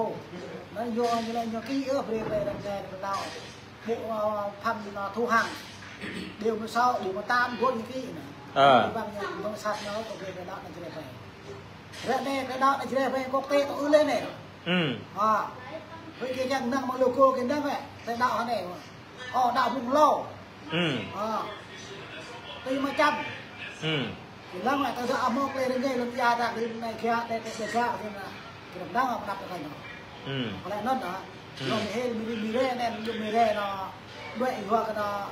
Anŭn yua ñu lĕ ñu kĭ ôh, brơi, brơi, brơi, brơi, brơi, đaŏ. Ƀu, ơ, phăm ñu anŭn thu hăng. Điều mười sáu, điều mười tám, gua ñu kĭ anŭn. Ơ. Ƀing ñu, ƀing sat ñu, kâo brơi, brơi, đaŏ Ơi Adai brơi. Ră anai, tơlơi đaŏ anai jreh ƀơi quốc tế tơ ư lĕ anai. Ư. Hă. Ƀơi kơ kiăng năng mă lô kơ kiăng năng weh. Tơlơi đaŏ anai. Ơ, đaŏ mơ̆ng hlâo. Ư. Hă. Tui mă čăm. Ư. Kiăng năng weh, tơlơi đaŏ mơ̆ng lĕ rơngai lŏn ia đaŏ kơ anai kia, tơ, tơ, tơ, kia, kiăng năng. Kiăng năng mă đaŏ tơlơi anai. Ư. Tơlơi anŭn hă. Ư. Yua mĭ hil, mĭ, mĭ rê anai, yua mĭ rê anŭn. Đuaĭ yua kơ anŭn.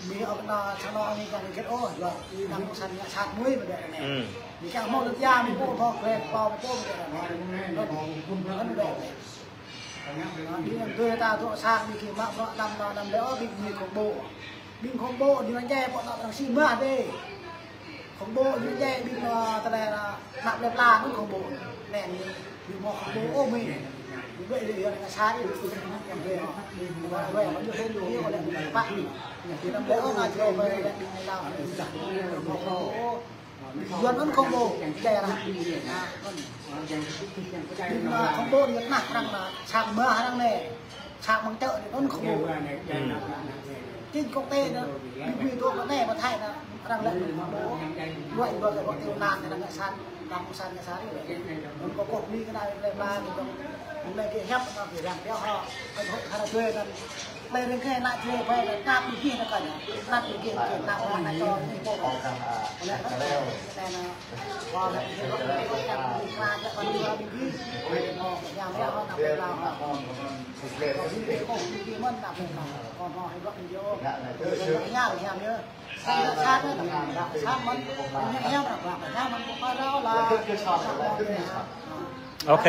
Mĭ ôh kơ anŭn, čang anŭn mĭ kơ anŭn hơget ôh, yua, ih năng săn ngă sat mui mă đuaĭ anai. Ư. Mĭ kiăng hmâo lŏn ia, mĭ pô hmâo klep, pô, mĭ pô mă đuaĭ anai. Anŭn, anŭn đuaĭ anai. Anŭn, ƀing anŭn tui ta dŏ sang, ƀing gih mă bruă anăm, anăm lĕ ôh, ƀing gih khủng bố. Ƀing khủng bố, ñu anŭn djai, pô anŭn arăng sĭ mah dih. Khủng bố ñu djai ƀing, ơ, tơlơi, ơ, anăp lĕ pla anŭn khủng bố. Anai ñu, ñu hmâo khủng bố ôh mĭn. Ñu ƀuh lĕ yua anai sa đi, ñu ƀuh, ơ. Ñu ƀuh, ƀuh, ƀuh, ñu hên ñu hiu lĕ ƀing pă. Ñu anăm lĕ ôh ngă jrô ƀơi lĕ ƀing anai lao. Khủng bố ôh. Yuan anŭn khủng bố, djai arăng. Anŭn. Ƀing, ơ, khủng bố ñu tơnah arăng anŭn, sang mah arăng anai. Sang mơ̆ng čư̆ anŭn khủng bố. Ư. Chính quốc tế anŭn, ƀing ƀing tơ pơ anai pơ Thái anŭn, arăng lĕ khủng bố. Đuaĭ đuaĭ kơ quốc tế anŭn, arăng ngă sat, arăng ngă sat, ngă sat. Anŭn kâo kơkuh ƀing anai lĕ pla, kơ dŏ. Anŭn lĕ gih hiăp anŭn, gih răng pioh hŏ. Kơ dŏ hơră dui anŭn. Lĕ rơngai ană jreh ƀai anŭn, anăp ƀing gih anŭn kơ anŭn. Anăp ƀing gih, anăp ană čô ƀing pô. Anŭn lĕ anŭn. Anai anŭn. Kâo lĕ, kơ ƀing gih. Kơ ƀing gih, kơ ƀing gih. Ok.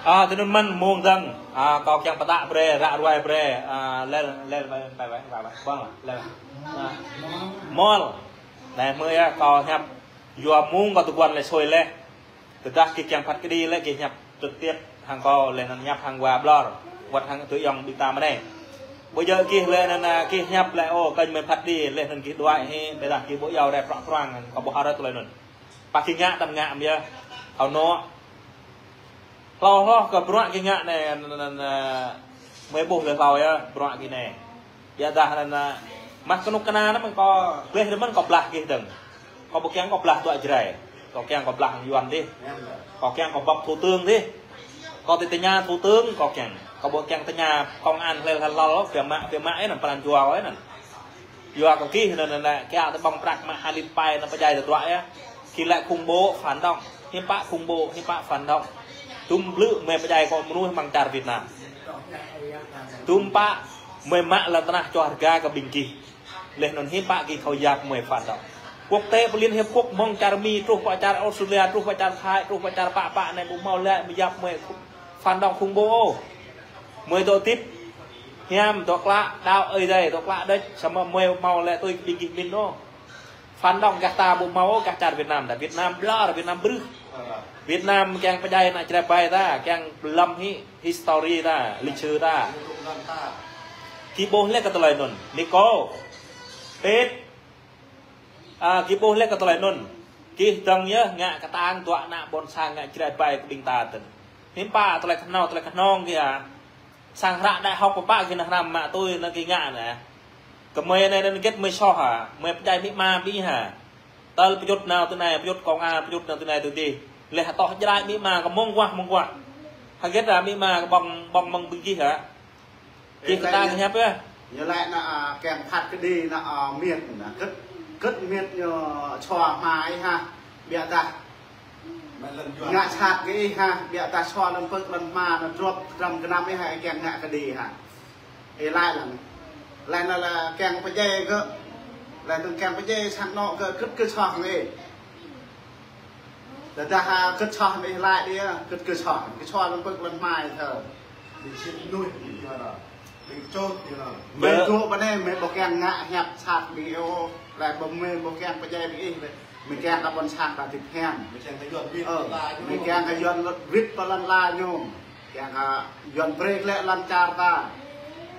Ơ, tui anŭn mơ̆n mơ̆ng dơ̆ng, ơ, kâo kiăng pơtă brơi, ră ruai brơi, ơ, lĕ, lĕ, ƀai, ƀai, ƀai, ƀai, ƀơ̆ng, lĕ. Ơ, mơ̆l, anai mơ̆ yơh, kâo hiăp, yua mơ̆ng kâo tơguan lĕ sui lĕ. Tơdah gih kiăng phat kơđi lĕ gih hiăp trực tiếp hăng kâo lĕ anŭn hiăp hăng wa ƀlŏr. Wơ̆t hăng tơ yŏng ƀing ta mơ̆n anai. Ƀu djơ̆ gih lĕ anŭn, ơ, gih hiăp lĕ, ơ, kơnh mơi phat kơđi lĕ anŭn gih đuaĭ hĭ, ƀiădah gih ƀu iâu rai prŏng prŏng, kâo ƀu hơrơt tơlơi anŭn. Pă gih ngă tăm ngă mơ̆ yơh. Kâo anŏ. Hlâo hloh kơ bruă gih ngă anai, anŭn, anŭn, ơ, mơi ƀuh lĕ hlâo yơh, bruă gih anai. Ƀiădah anŭn, ơ, mă kơnuk kơna anŭn mơ̆n kâo, gleh anŭn mơ̆n kâo blah gih dơ̆ng. Kâo ƀu kiăng kâo blah tơlơi jrai. Kâo kiăng kâo blah yuan dih. Kâo kiăng kâo bŏk thủ tướng dih. Kâo tơña thủ tướng kâo kiăng. Kâo ƀu kiăng tơña công an hlel hlel, pia mă, pia mă anŭn, pran jua anŭn. Yua kơ gih anŭn, anŭn, anŭn, kiăng tơ ƀơ̆ng prăk mă hai lit pai anŭn pơdjai tơdruă yơh. Gih lĕ khủng bố phản động, hiư̆m pă khủng bố, hiư̆m pă phản động. Dŭm blư̆ mơi pơdjai kơ mơnuih mơ̆ng čar Việt Nam. Dŭm pă mơi mă lŏn tơnah čoh rơga kơ ƀing gih. Lĕ anŭn hiư̆m pă gih thâo yap mơi phản động. Quốc tế pơ Liên Hiệp Quốc mơ̆ng čar Mi truh pơ čar Australia, truh pơ čar Thái, truh pơ čar pă pă anai ƀu hmâo lĕ mơi yap mơi phản động khủng bố ôh. Mơi dŏ tĭp hiam, dŏ klă đaŏ Ơi Adai, dŏ klă đôč, samơ̆ mơi hmâo lĕ tui ƀing gih mĭn ôh. Phản động gah ta ƀu hmâo ôh, gah čar Việt Nam ta. Việt Nam ƀlŏr, Việt Nam brưh. Việt Nam kiăng pơdjai ană čơđai ƀai ta, kiăng pơlăm hĭ history ta, lịch sử ta. Gih ƀuh lĕ kơ tơlơi anŭn. Nico. Pit. Ơ, gih ƀuh lĕ kơ tơlơi anŭn. Gih dơ̆ng yơh ngă kơtang dŏ ană ƀôn sang ngă čơđai ƀai kơ ƀing ta tơ̆n. Hiư̆m pă tơlơi kơhnâo, tơlơi kơhnong gih a. Sang hră đại học pơpă gih nao hrăm mă tui anŭn gih ngă anai. Kơ mơi anai anŭn hơget mơi soh hă? Mơi pơdjai amĭ ama ƀing ih hă? Tơl pơjŭt nao tui anai, pơjŭt kông a, pơjŭt nao tui anai tui adih. Laih hơtoh jrai amĭ ama kơ mơ̆ng guah, mơ̆ng guah. Hơget amĭ ama kơ ƀơ̆ng, ƀơ̆ng mơ̆ng ƀing gih hă? Ih, kơ ta ngă hiăp yơh. Ñu laĭ nă, a, kiăng phat kơđi nă, a, miêt nă, kơ̆t, kơ̆t miêt ñu sua hmua ih hă, biă dah ngă sat kơ ih hă, biă dah sua lŏn pơ̆k lŏn hmua nă, drŏp dram gơnam ih hă, kiăng ngă kơđi hă. Ih laĭ lăng. Laĭ nă lĕ kiăng pơdjai kơ, laĭ tơ̆ng kiăng pơdjai sang anŏ kơ kơ̆t kơ soh ngă. Tơdah, a, kơ̆t soh ih laĭ đĭ, kơ̆t kơ soh, kơ soh lŏn pơ̆k lŏn hmua thơ. Ƀing sĭt mơnuih, ƀing čô, ƀing čô. Mơi dŏ ƀơi anai, mơi ƀu kiăng ngă hiăp sat ƀing ih ôh, laĭ ƀu mơi ƀu kiăng pơdjai ƀing ih, mơi kiăng kơ ƀôn sang ta hơdip hiam. Mơi kiăng kơ Yuan wĭt, ơ, mơi kiăng kơ Yuan wĭt pơ lŏn ala ñu. Kiăng kơ Yuan brơi glaĭ lŏn čar ta.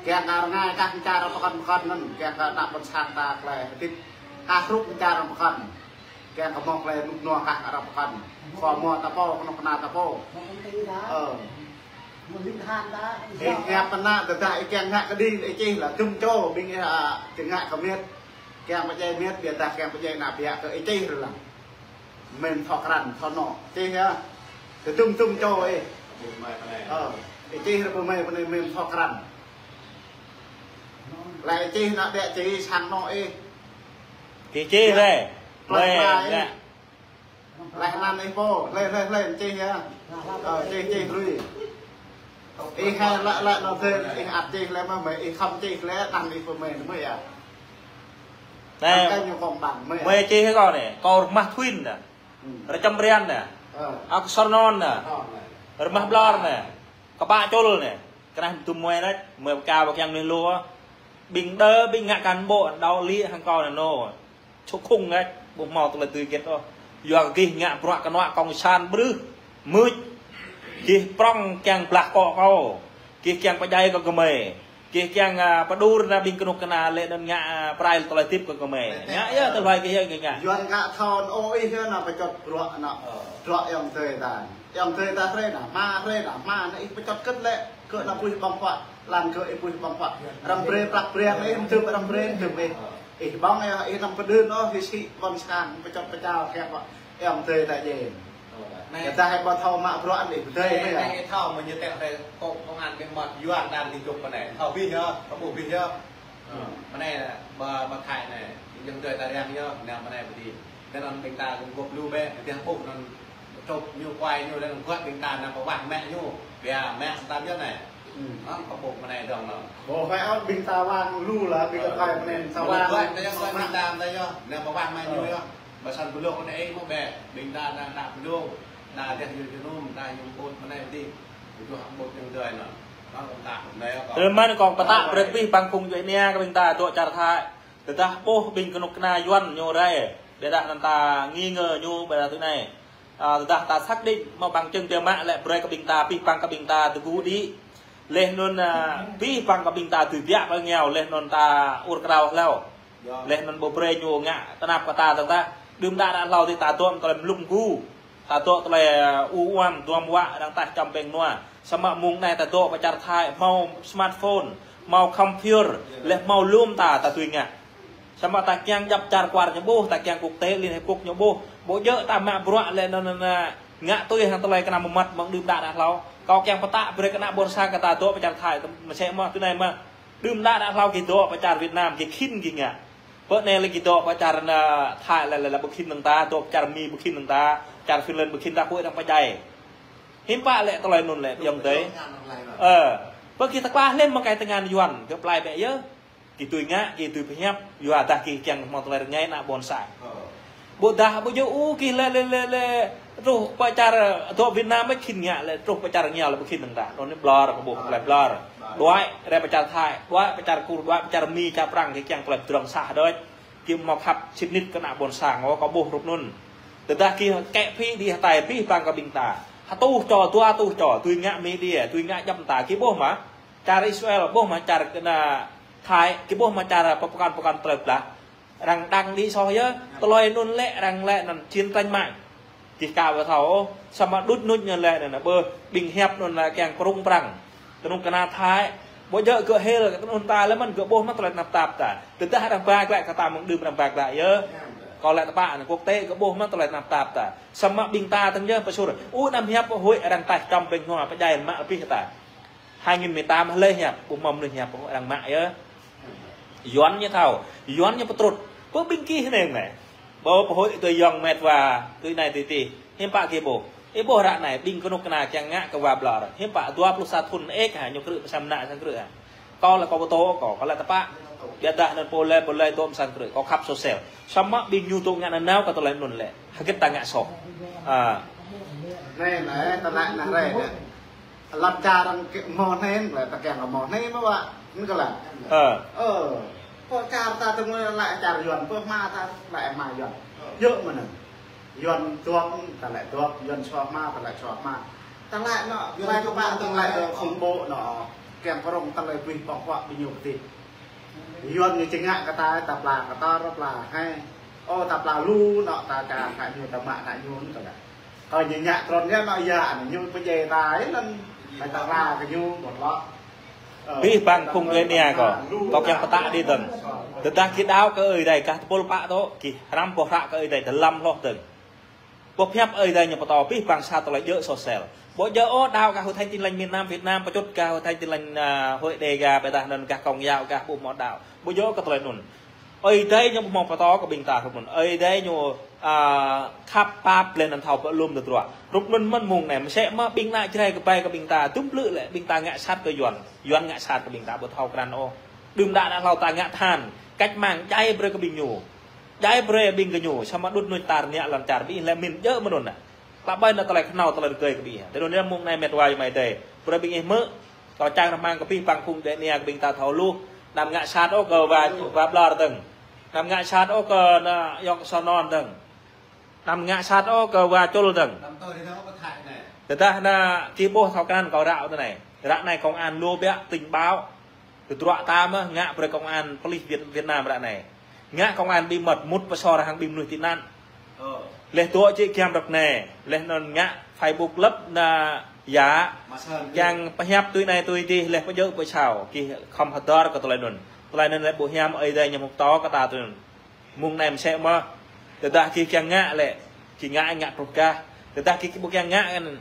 Kiăng kơ rơngai kah čar pơkŏn pơkŏn anŭn, kiăng kơ ană ƀôn sang ta glaĭ hơdip kah hrup čar pơkŏn. Kiăng kơ mơ̆ng tơlơi rơnŭk rơnua kah arăng pơkŏn. Khua mơta pô, kơnuk kơna ta pô. Ơ. Ih hiăp pơnă tơdah ih kiăng ngă kơđi ih čih lă tŭm čô ƀing ih, a, či ngă kơ miêt. Kiăng pơdjai miêt biă dah kiăng pơdjai ană biă kơ ih čih rơlang. Mơ̆n thâo krăn, thâo anŏ. Čih yơh. Kơ tŭm tŭm čô ih. Ơ. Ih čih rơpơ mơi pơ anai mơ̆n thâo krăn. Lĕ ih čih nă biă či sang anŏ ih. Či čih lĕ. Lĕ, lĕ. Lĕ anăn ih pô, lĕ, lĕ, lĕ, čih yơh. Ơ, čih, čih lui. Ih hai lĕ, lĕ, nă tơl, ih ăt čih lĕ mơ̆, mơi ih khŏm čih lĕ, anăn ih pô mơi, mơi yơh. Anăn kơ ñu kông ƀăng, mơi yơh. Mơi čih kơ kâo anai, kâo rơmah Thuin anai. Rơčăm Rian anai. Ơ. Aku Sornon anai. Rơmah Blor anai. Kơƀah Čul anai. Kơnah tŭm mơi anai, mơi pơkă ƀu kiăng anai lu. Ƀing đơ, ƀing ngă cán bộ, đao lĭ hăng kâo anai nô. Čô khŭng ngă, ƀu hmâo tơlơi tui hơget ôh. Yua kơ gih ngă bruă kơnuă kông san brưh. Mưč. Gih prŏng kiăng blah akŏ kâo. Gih kiăng pơdjai kơ gơmơi. Gih kiăng, a, pơđur nă ƀing kơnuk kơna lĕ anŭn ngă, a, pơrai tơlơi hơdip kơ gơmơi. Ngă yơh tơlơi gih yơh gih ngă. Yuan ngă thâo ôh ih yơh nă pơčŏt bruă nă. Ơ. Bruă ayŏng adơi ta. Ayŏng adơi ta hrơi nă, hmua hrơi nă, hmua nă ih pơčŏt kơ̆t lĕ. Kơ nă puih ƀơ̆ng huă, lăn kơ ih puih ƀơ̆ng huă. Arăng brơi prăk brơi, ih tŭm arăng brơi tŭm ih. Ih ƀơ̆ng yơh, ih anăm pơđưn ôh, ih sĭ ƀơ̆ng sang, pơčŏt pơčao kĕ huă. Ayŏng adơi ta djai. Anai. Kơ ta hai ƀu thâo mă bruă anai, ih pơdơi anai, anai yơh. Ih thâo mơ̆ ñu tĕk hrơi kông, kông an ƀing mơ̆t Yuan đang đi chụp pơ anai. Thâo ƀing yơh, kơ ƀuh ƀing yơh. Ơ, pơ anai, ƀơ, ƀơ Thái anai, ayŏng adơi ta răng yơh, nao pơ anai pơ adih. Tơ anŭn ƀing ta kơ gŏp lu bĕ, tơ ƀuh anŭn čŏp ñu kuai ñu lĕ anŭn gŏt ƀing ta nao pơ wah mă ñu. Biă mă ta biă anai. Ơ, kơ ƀuh pơ anai dŏng anŭn. Ƀu phải ôh ƀing ta wang lu lă, ƀing ta phải pơ anai, ta wang. Gŏt ta yơh, gŏt ƀing ta ta yơh, nao pơ wah mă ñu yơh. Ƀơ sang pơlŏk anai ih mơ̆ bĕ, ƀing ta đang đă pơdŏng, đă deh ñu jơnum, đă ñu ƀut pơ anai pơ adih. Ƀu djơ̆ hăng ƀut ayŏng adơi anŭn. Anŭn kông ta pơ anai kơ. Tơl mơ̆n kông pơtă brơi abih bang phung djuai ania kơ ƀing ta dŏ čar Thái. Tơdah ƀuh ƀing kơnuk kơna Yuan ñu rai, biă dah anŭn ta nghi ngờ ñu biă dah tui anai. A, tơdah ta xác định mă bằng chứng biă mă lĕ brơi kơ ƀing ta, abih bang kơ ƀing ta tơgŭ đĭ. Laih anŭn, a, abih bang kơ ƀing ta tui biă pơ ngiao, laih anŭn ta ur krao hlâo. Laih anŭn ƀu brơi ñu ngă tơnap kơ ta tơdah. Đưm đă đă hlâo tih ta dŏ tơlơi mlŭm gu. Ta dŏ tơlơi, a, u uam, duam wă, đang tah čăm peng nua. Samơ̆ mơ̆ng anai ta dŏ pơ čar Thái, hmâo smartphone, hmâo computer, laih hmâo lŏm ta, ta tui ngă. Samơ̆ ta kiăng djăp čar kwar ñu ƀuh, ta kiăng quốc tế Liên Hiệp Quốc ñu ƀuh. Ƀu djơ̆ ta mă bruă lĕ anŭn, anŭn, anŭn, ngă tui hăng tơlơi kơnăm mơmăt mơ̆ng đưm đă đă hlâo. Kâo kiăng pơtă brơi kơ ană ƀôn sang kơ ta dŏ pơ čar Thái, mơsĕ mơ̆ tui anai mơ̆n. Đưm đă đă hlâo gih dŏ pơ čar Việt Nam, gih khĭn gih ngă. Pơ anai lĕ gih dŏ pơ čar, anŭn, Thái lĕ, lĕ, lĕ ƀu khĭn hăng ta, dŏ pơ čar Mi ƀu khĭn hăng ta, čar Finland ƀu khĭn ta, huĭ arăng pơdjai. Hiư̆m pă lĕ tơlơi anŭn lĕ, ayŏng adơi. Ơ, pơ gih tơklah lĕ mơ̆ng kơ tơngan Yuan, gơ̆ plai bĕ yơh. Gih tui ngă, gih tui pơhiăp, yua dah gih kiăng hmâo tơlơi rơngai ană ƀôn sang. Ơ. Ƀôdah, ƀu djơ̆ ôh gih lĕ, lĕ, lĕ, lĕ, truh pơ čar, dŏ Việt Nam mơ̆ khĭn ngă lĕ, truh pơ čar ngiao lĕ ƀu khĭn hăng ta. Anŭn anai ƀlŏr kơ ƀuh, tơlơi ƀlŏr. Đuaĭ, rai pơ čar Thái, đuaĭ pơ čar Kur, đuaĭ pơ čar Mi, čar Prăng, gih kiăng tơlơi pơdrŏng sah đôč. Gih hmâo khăp sĭt nik kơ ană ƀôn sang, ơ, kơ ƀuh rup anŭn. Tơdah gih kĕ phi đĭ hơtai abih bang kơ ƀing ta. Hơtuh čô, dua tuh čô, tui ngă media, tui ngă djăm ta, gih ƀuh mơ̆. Čar Israel ƀuh mă čar kơ ană Thái, gih ƀuh mă čar pơkŏn pơkŏn tơlơi blah. Arăng đăng đĭ soh yơh, tơlơi anŭn lĕ, arăng lĕ anŭn chiến tranh mạng. Gih ka ƀu thâo ôh, samơ̆ đŭt nŭt ñu lĕ anŭn, ƀơ ƀing hiăp anŭn lĕ kiăng prung prăng. Kơnuk kơna Thái, Ƀu djơ̆ gơ̆ hil kơ anŭn ta lĕ mơ̆n, gơ̆ ƀuh mă tơlơi tơnap tap ta. Tơdah arăng ba glaĭ kơ ta mơ̆ng đưm arăng ba glaĭ yơh. Kâo laĭ tơpă anai quốc tế gơ̆ ƀuh mă tơlơi tơnap tap ta. Samơ̆ ƀing ta tơ̆ng yơh pơsur. Ơ, anăm hiăp huĭ arăng taih čăm ƀing hua pơdjai mă abih ta. Hai nghìn mười tám hlơi hiăp, ƀu hmâo mơnuih hiăp arăng mă yơh. Yuan ñu thâo, Yuan ñu pơtrut. Pơ ƀing gih anai anai. Ƀu pơhuĭ tui yŏng met wa, tui anai tui adih. Hiư̆m pă gih ƀuh. Ih ƀuh ră anai, ƀing kơnuk kơna kiăng ngă kơ wa ƀlŏr. Hiư̆m pă dua pluh sa thŭn ĕk hă, ñu krư̆ pơsăm ană sang krư̆ hă. Kâo lĕ kâo pơtô kâo, kâo lĕ tơpă. Biă dah anŭn pô lĕ, pô lĕ dŏ pơsăm krư̆, kâo khăp sô sel. Samơ̆ ƀing ñu dŏ ngă nanao kơ tơlơi anŭn lĕ. Hơget ta ngă soh. À. Anai, anai, ta lĕ nah rai anai. Lăp čar arăng kơ mơ̆ anai, lĕ ta kiăng mơ̆ anai mơ̆ wa. Anŭn kơ lĕ. Ơ. Ơ. Pơ čar ta tơ̆ng lĕ čar Yuan, pơ hma ta lĕ hma Yuan. Djơ̆ mơ̆n anŭn. Yuan dŏp, ta lĕ dŏp, Yuan soh hma, ta lĕ soh hma. Ta lĕ anŭn, Yuan lĕ kơ pă ta lĕ khủng bố anŭn. Kiăng pơrông ta lĕ buih pŏng huă ƀing ñu pơtih. Yuan ñu či ngă kơ ta, ta pla kơ ta, ta pla hai. Ơ, ta pla lu anŭn, ta ča ană ñu, ta mă ană ñu anŭn ta lĕ. Kơ ñu ngă trŭn ñu anŭn, ya, anŭn ñu pơdjai ta, ih lăn, ta pla kơ ñu, một lọ. Ơ, abih bang phung djuai ania kâo, kâo kiăng pơtă đĭ dơ̆ng. Tơdah gih đaŏ kơ Ơi Adai gah tơpul pă tŏ, gih hrăm boh hră kơ Ơi Adai dơlăm hloh dơ̆ng. Boh hiăp Ơi Adai ñu pơtô abih bang sa tơlơi djơ̆ soh sel. Ƀu djơ̆ ôh đaŏ gah Hội Thánh Tin Lành miền Nam Việt Nam, pơčut gah Hội Thánh Tin Lành, à, Hội Đêga, biă dah anŭn gah Công giáo, gah ƀu hmâo đaŏ. Ƀu djơ̆ kơ tơlơi anŭn. Ơi Adai ñu ƀu hmâo pơtô kơ ƀing ta hrup anŭn. Ơi Adai ñu, à, khăp pap lĕ anŭn thâo pơlŭm tơdruă. Hrup anŭn mơ̆n mông anai, mơsĕ mơ̆ ƀing ană Jrai kơ ƀai kơ ƀing ta, dŭm blư̆ lĕ ƀing ta ngă sat kơ Yuan. Yuan ngă sat kơ ƀing ta ƀu thâo krăn ôh. Đưm đă đă hlâo ta ngă than, cách mạng djai brơi kơ ƀing ñu. Djai brơi ƀing gơñu, samơ̆ đŭt nuč tar niă lŏn čar ƀing ih lĕ min djơ̆ mơ̆n anŭn. Tơlơi ƀai anŭn tơlơi khnâo tơlơi rơgơi kơ ƀing ih. Tui anŭn mông anai met wa ayŏng amai adơi. Brơi ƀing ih hmư̆, kâo čang rơmang kơ abih bang phung djuai ania kơ ƀing ta thâo hluh. Anăm ngă sat ôh kơ wa, wa ƀlŏr dơ̆ng. Anăm ngă sat ôh kơ ană ayŏng Sơnon dơ̆ng. Anăm ngă sat ôh kơ wa Čul dơ̆ng. Tơdah anai gih ƀuh thâo krăn kâo ră tơ anai. Ră anai công an lu biă tình báo. Tơdruă ta mơ̆ ngă brơi công an police Việt, Việt Nam ră anai. Ngă công an bí mật mŭt pơsor hăng ƀing mơnuih tị nạn. Ơ. Leh tŏ či giăm rơ̆k anai, leh anŭn ngă Facebook lăp anŭn ya. Kiăng pơhiăp tui anai tui adih, leh pơjơ̆ pơsao, gih khŏm hơdơr kơ tơlơi anŭn. Tơlơi anŭn lĕ ƀu hiam Ơi Adai ñu hmâo pơtô kơ ta tui anŭn. Mông anai mơsĕ mơ̆. Tơdah gih kiăng ngă lĕ, gih ngă ngă truh gah. Tơdah gih ƀu kiăng ngă kăn.